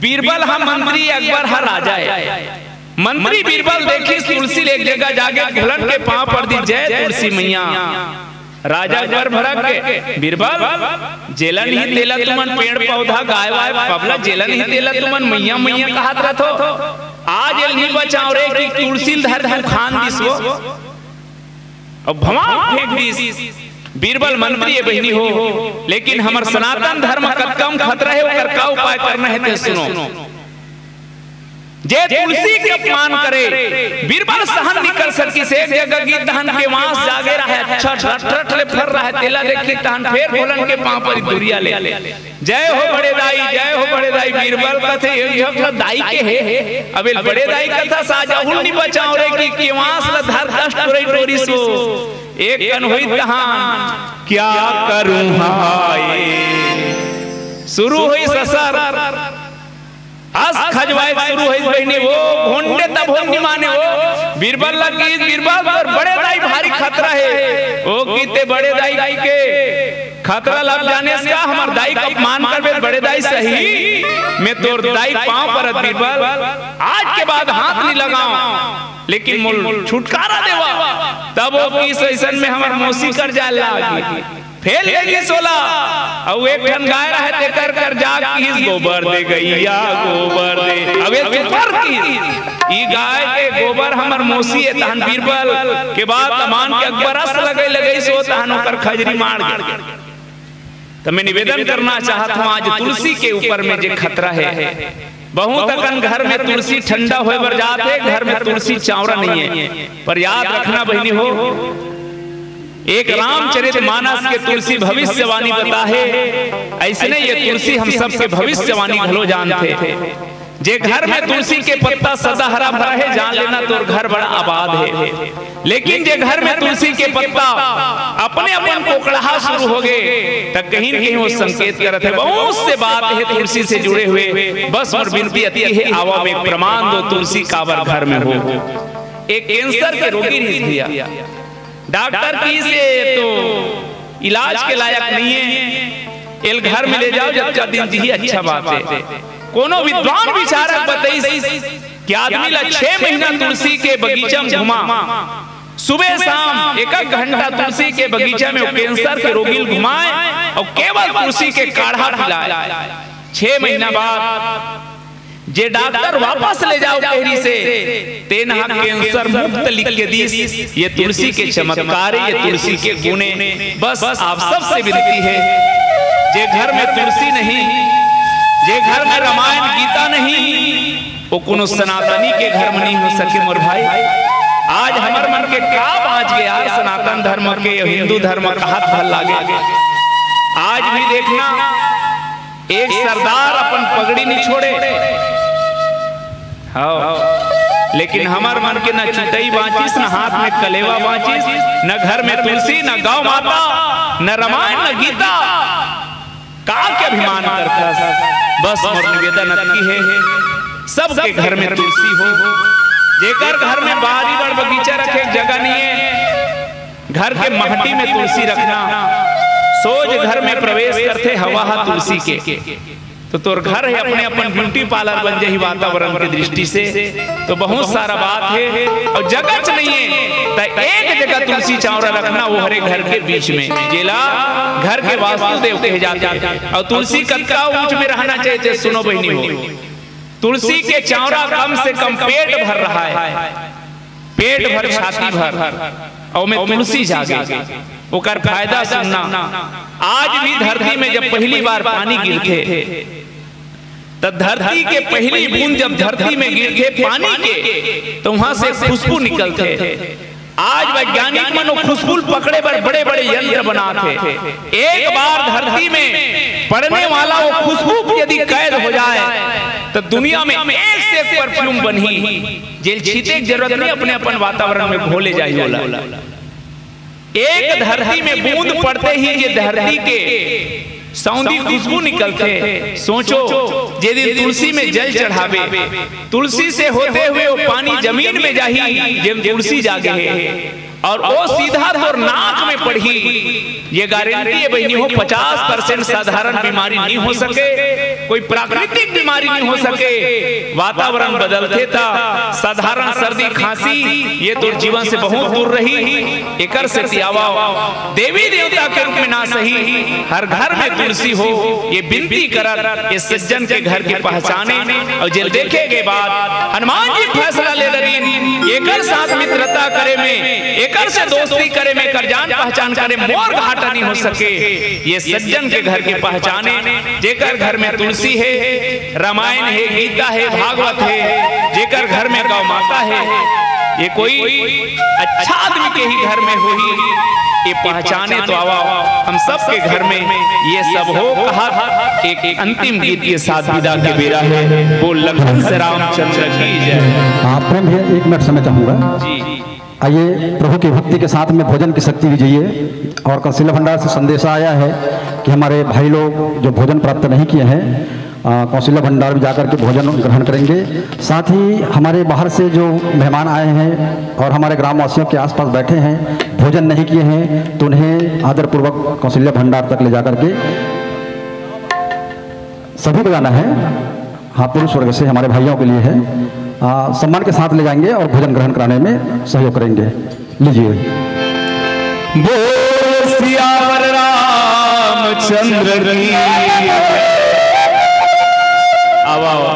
बीरबल ह मंत्री, अकबर ह राजा हे। मंत्री बीरबल देखिस तुलसी ले एक जगह जाके घुलन के पांव पर दिस, जय तुलसी मैया। राजा अकबर भड़क गे, बीरबल, जेला नहीं तेला तुमन पेड़ पौधा, गाय वाय, पबला, जेला नहीं तेला तुमन मैया मैया कहत रहथो, आज एला नहीं बचांव रे, कि तुलसी ल धर के उखान दिस वो। अब भवांव फेंक दिस। बीरबल मंत्री हे बहिनी हो, लेकिन हमर सनातन धर्म कतका म खतरा हे, ओकर का उपाय करना हे ते सुनो। जे तुलसी के अपमान करे, बीरबल सहन नहीं कर सकिस। एक जगह गिस तहन केवास जागे रहय, अच्छा रट रट ले फर रहय, तेला देखिस तहन फेर घुलन के पांव परिस दुरिहा ले। जय हो बड़े दाई, जय हो बड़े दाई। बीरबल कथे, "एक झक ल दाई के हे, अब एला बड़े दाई कथस, आज अहू ल नी बचांव रे, कि केवास ल धर दस टोरई टोरिस वो।" एक कन होई तहान, "क्या करूं हाय।" शुरू होई ससर, अस खजवाए शुरू होई बहिनी वो, घोंडे तभो ल नी माने वो। बीरबल ल किस, "बीरबल, तोर बड़े दाई भारी खतरा हे।" ओ किस, "ते बड़े दाई के खतरा ल अब जानेस का, हमर दाई के अपमान करबे, बड़े दाई सही में तोर दाई के पांव परत बीरबल, आज के बाद हाथ नी लगांव, लेकिन मोल छुटकारा देवा।" तब ओ किस, "अइसन में हमर मौसी कर जाय लागी।" फेर ले गिस ओला, अउ एक ठन गाय रहय, तेकर कर जाके किस, "गोबर दे गैया, गोबर दे।" अब ये सुपर किस, "ई गाय के गोबर हमर मौसी हे।" तहन बीरबल के बात ल मान के अकबर अस लगई लगई सो, तहन ओकर खजरी मार गे। त मैं निवेदन करना चाहत हूं, आज तुलसी के ऊपर में जे खतरा हे, बहुत अकन घर में तुलसी ठंडा होय बर जात हे, घर में तुलसी चांवरा नहीं हे। पर याद रखना बहिनी हो, एक रामचरित मानस के तुलसी भविष्यवाणी बता हे, अइसने ये तुलसी हम सबके भविष्यवाणी घलो जानथे। जे घर में तुलसी के पत्ता सदा हरा भरा हे, जान लेना तोर घर बड़ा आबाद हे। लेकिन जे घर में तुलसी के पत्ता अपने अपन कोकड़हा शुरू हो गे, त कहीं न कहीं वो संकेत करत हे। बहुत से बात हे तुलसी से जुड़े हुए। बस मोर बिनती अति हे, आवा में प्रमाण दो, तुलसी काबर घर में हो। एक कैंसर के रोगी रहिस भैया, डॉक्टर कहिस ये तो इलाज के लायक नहीं है, एल घर में ले जाओ, जतका दिन जी अच्छा बात है। कोनो विद्वान विचारक बताइस कि आदमी ला छह महीना तुलसी के बगीचा में घुमा, सुबह शाम एक एक घंटा तुलसी के बगीचा में वो कैंसर के रोगी ल घुमाए और केवल तुलसी के काढ़ा पिलाए। छह महीना बाद जे डॉक्टर वापस ले जाओ कहि रिहिसे, तेन ह कैंसर मुक्त लिख के दिस। ये तुलसी के चमत्कार हे, ये तुलसी के गुण हे। बस आप सबसे विनती हे, जे घर में तुलसी नहीं, जे घर में रामायण गीता नहीं, वो कोनो सनातनी के घर में नहीं हो सके मोर भाई। आज हमर मन के का बाँच गे यार, सनातन धर्म के, हिंदू धर्म का हाथ भर लागे। आज भी देखना, एक सरदार अपन पगड़ी नहीं छोड़े। हाँ, लेकिन हमर मन के न चुटई बाँचिस, न हाथ में कलेवा बाँचिस, न घर में तुलसी, न गौ माता, न रामायण, न गीता। का के अभिमान करथस? बस मोर निवेदन अतकी हे, सबके घर में तुलसी हो। जेकर घर में बारी बड़ बगीचा रखे के जगह नहीं हे, घर के महटी में तुलसी रखना, सोझ घर में प्रवेश करथे हवा हा तुलसी के। तो तोर घर हे अपने अपन ब्यूटी पार्लर बन जाही वातावरण के दृष्टि से। तो बहुत सारा बात हे और जगह च नहीं हे, त एक जगह तुलसी चौरा रखना, वो हरे घर के बीच में, जेला घर के वास्तु देव कहे जाथे। और तुलसी कतका ऊंच में रहना चाहिए, ते सुनो बहिनी हो, तुलसी के चौरा कम से कम पेट भर रहा है, पेट भर, छाती भर, और में तुलसी जागे, ओकर फायदा सुनना। आज भी धरती में जब पहली बार पानी गिरथे, त धरती के पहली बूंद जब धरती में गिरथे पानी के, तो वहां से खुशबू निकलथे। आज वैज्ञानिक मन वो खुशबू ल पकड़े बर बड़े-बड़े यंत्र बनाथे। एक बार धरती में पड़ने वाला वो खुशबू यदि कैद हो जाए, तो दुनिया में एक से एक परफ्यूम बनही। जेल छीते के जरूरत नहीं, अपने अपन वातावरण में घोले जाही ओला। एक धरती में बूंद पड़ते ही ये धरती के सौंधी खुशबू निकलथे। सोचो, जे दिन तुलसी में जल चढ़ावे, तुलसी से होते हुए वो पानी जमीन में जाही, जेम तुलसी जागे हे, और वो सीधा तोर नाक में पड़ही। ये गारंटी हे बहिनी हो, पचास परसेंट साधारण बीमारी नहीं हो सके, कोई प्राकृतिक बीमारी नहीं हो सके। वातावरण बदलथे त साधारण सर्दी खांसी ये तोर जीवन से बहुत दूर रही। एकर सेती आवा, देवी देवता के रूप में ना सही, हर घर में तुलसी हो, ये विनती करत ये सज्जन के घर के पहचाने। और जेल देखे के बाद हनुमान जी फैसला ले डरिन, एकर साथ मित्रता करे में, एकर से दोस्ती करे में, कर जान पहचान करे, मोर घाटा नहीं हो सके। ये सज्जन के घर के पहचाने, जेकर घर में तुलसी हे, रामायण हे, गीता हे, भागवत हे, जेकर घर में गौ माता हे, ये कोई अच्छा आदमी के ही घर में होही, ये पहचाने तो आवा, हम सबके घर में ये सब हो। कहा एक, एक अंतिम गीत के साथ विदा के बेरा हे। बोल लखन से रामचंद्र की जय। हाँ, प्रेम भैया, एक मिनट समय चाहूंगा। जी। आइए, प्रभु की भक्ति के साथ में भोजन की शक्ति भी चाहिए। और कौशल्या भंडार से संदेशा आया है कि हमारे भाई लोग जो भोजन प्राप्त नहीं किए हैं, अ, कौशल्या भंडार में जाकर के भोजन ग्रहण करेंगे। साथ ही हमारे बाहर से जो मेहमान आए हैं और हमारे ग्रामवासियों के आसपास बैठे हैं, भोजन नहीं किए हैं, तो उन्हें आदरपूर्वक कौशल्या भंडार तक ले जाकर के सभी को जाना है। हाँ, पुरुष वर्ग से हमारे भाइयों के लिए है। आ, सम्मान के साथ ले जाएंगे और भोजन ग्रहण कराने में सहयोग करेंगे। लीजिए। बोल सियावर रामचंद्र की। आवा, आवा।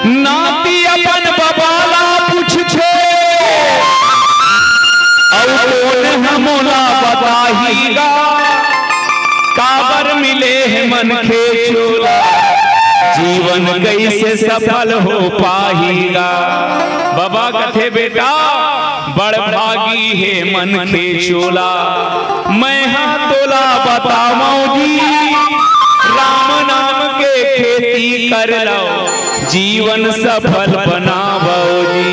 नाती अपन बबाला पूछथे, अउ कोन हमोला बताही गा, काबर मिले हे मनखे चोला, जीवन कैसे सफल हो पाही गा। बाबा कथे, बेटा, बड़ भागी हे मनखे चोला। मैं हा तोला बतावंव जी, राम नाम के खेती कर लव, जीवन सफल बनावो जी।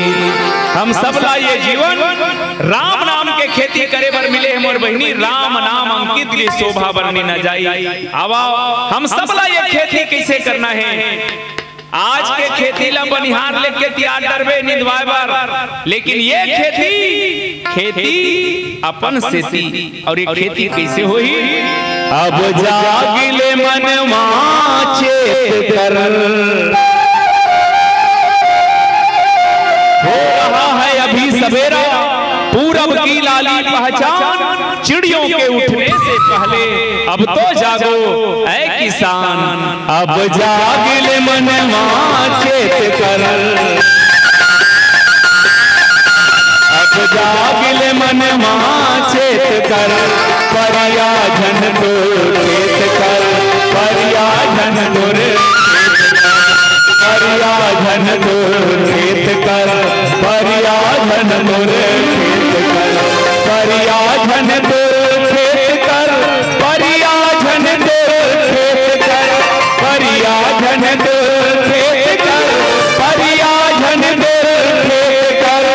हम सबला ये जीवन राम नाम के खेती करे बर मिले हे मोर बहिनी, राम नाम अंकित ले शोभा बरनी न जाई। आवा, हम सबला ये खेती कइसे करना हे। आज के खेती ला बनिहार लेके तियार डरबे निंदवाए बर, लेकिन ये खेती, खेती अपन सेती। अउ ये खेती कइसे होही? अब जाग ले मनवा चेत कर। हो रहा है अभी सवेरा, पूरब की लाली पहचान, चिड़ियों के उठने से पहले अब तो जागो ऐ किसान। अब जाग ले मनवा चेत कर। अब जाग ले मनवा चेत कर, परिया झन तोर खेत कर, परिया झन तोर खेत कर, परिया झन तोर खेत कर, परिया झन तोर खेत कर, परिया झन तोर खेत कर, परिया झन तोर खेत कर, परिया झन तोर खेत कर, परिया झन तोर खेत कर।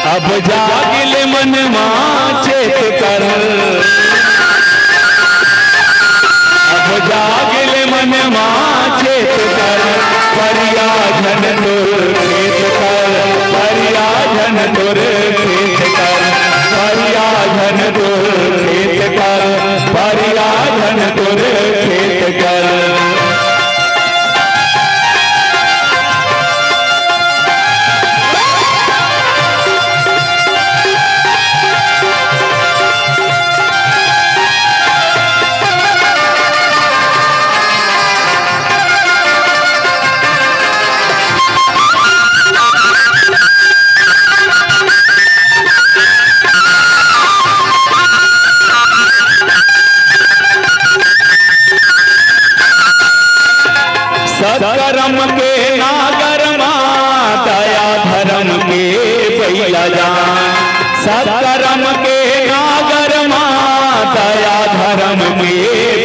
अब जाग ले मनवा चेत कर, अब जाग ले मनवा चेत कर, परिया झन तोर खेत कर, परिया झन तोर खेत कर, परिया झन तोर खेत कर, परिया झन तोर खेत कर। सत्कर्म के नागर मा, दया धर्म के बइला जान। सत्कर्म के नागर मा, दया धर्म के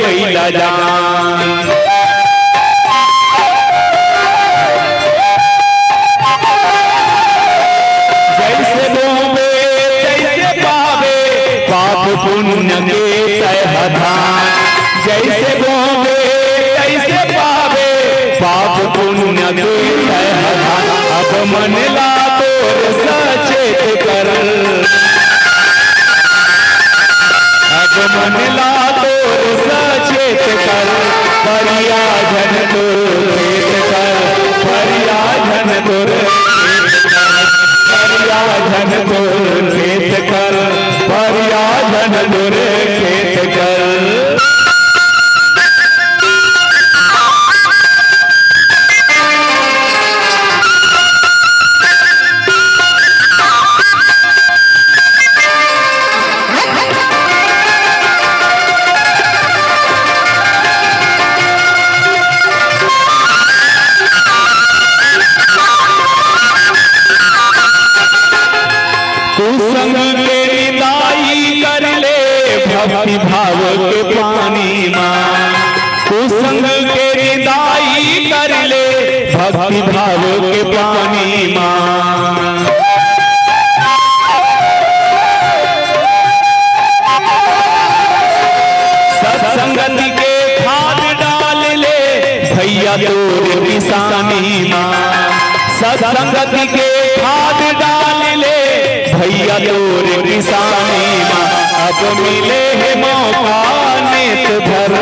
बइला जान। जइसे बोबे तइसे पाबे, पाप पुण्य के तय ह धान। जइसे बोबे तइसे पाबे, पाप पुण्य के तय ह धान। अब मन ला तोर सचेत कर, अब मन ला तोर सचेत कर, परिया झन तोर खेत कर, परिया झन तोर खेत कर, परिया झन तोर खेत कर, परिया झन तोर खेत कर। कुसंग के निंदाई कर ले भक्ति भाव के पानी मा। कुसंग के निंदाई कर ले भक्ति भाव के पानी मा। सत्संगति के खाद डाल ले भइया तोर किसानी मा। सत्संगति के खाद डाल ले भइया तोर किसानी मा। अब मिले हे मौका नेत धर,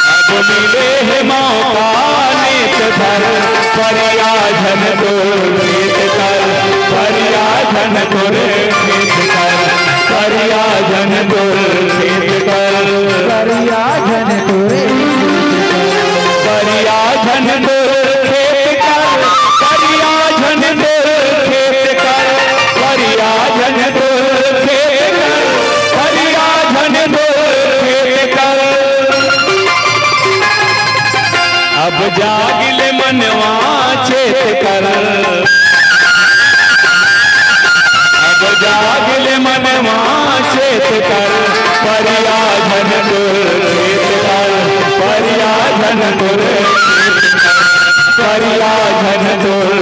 अब मिले हे मौका नेत धर, परिया झन तोर खेत कर, परिया झन तोर खेत कर, परिया झन तोर खेत कर, परिया झन तोर खेत कर, परिया झन तोर खेत कर, परिया झन तोर खेत कर, परिया झन तोर खेत कर, परिया झन तोर खेत कर। अब जाग ले मनवा चेत कर, अब जाग ले मनवा चेत कर, परिया झन तोर खेत झन तोर, करिया झन तोर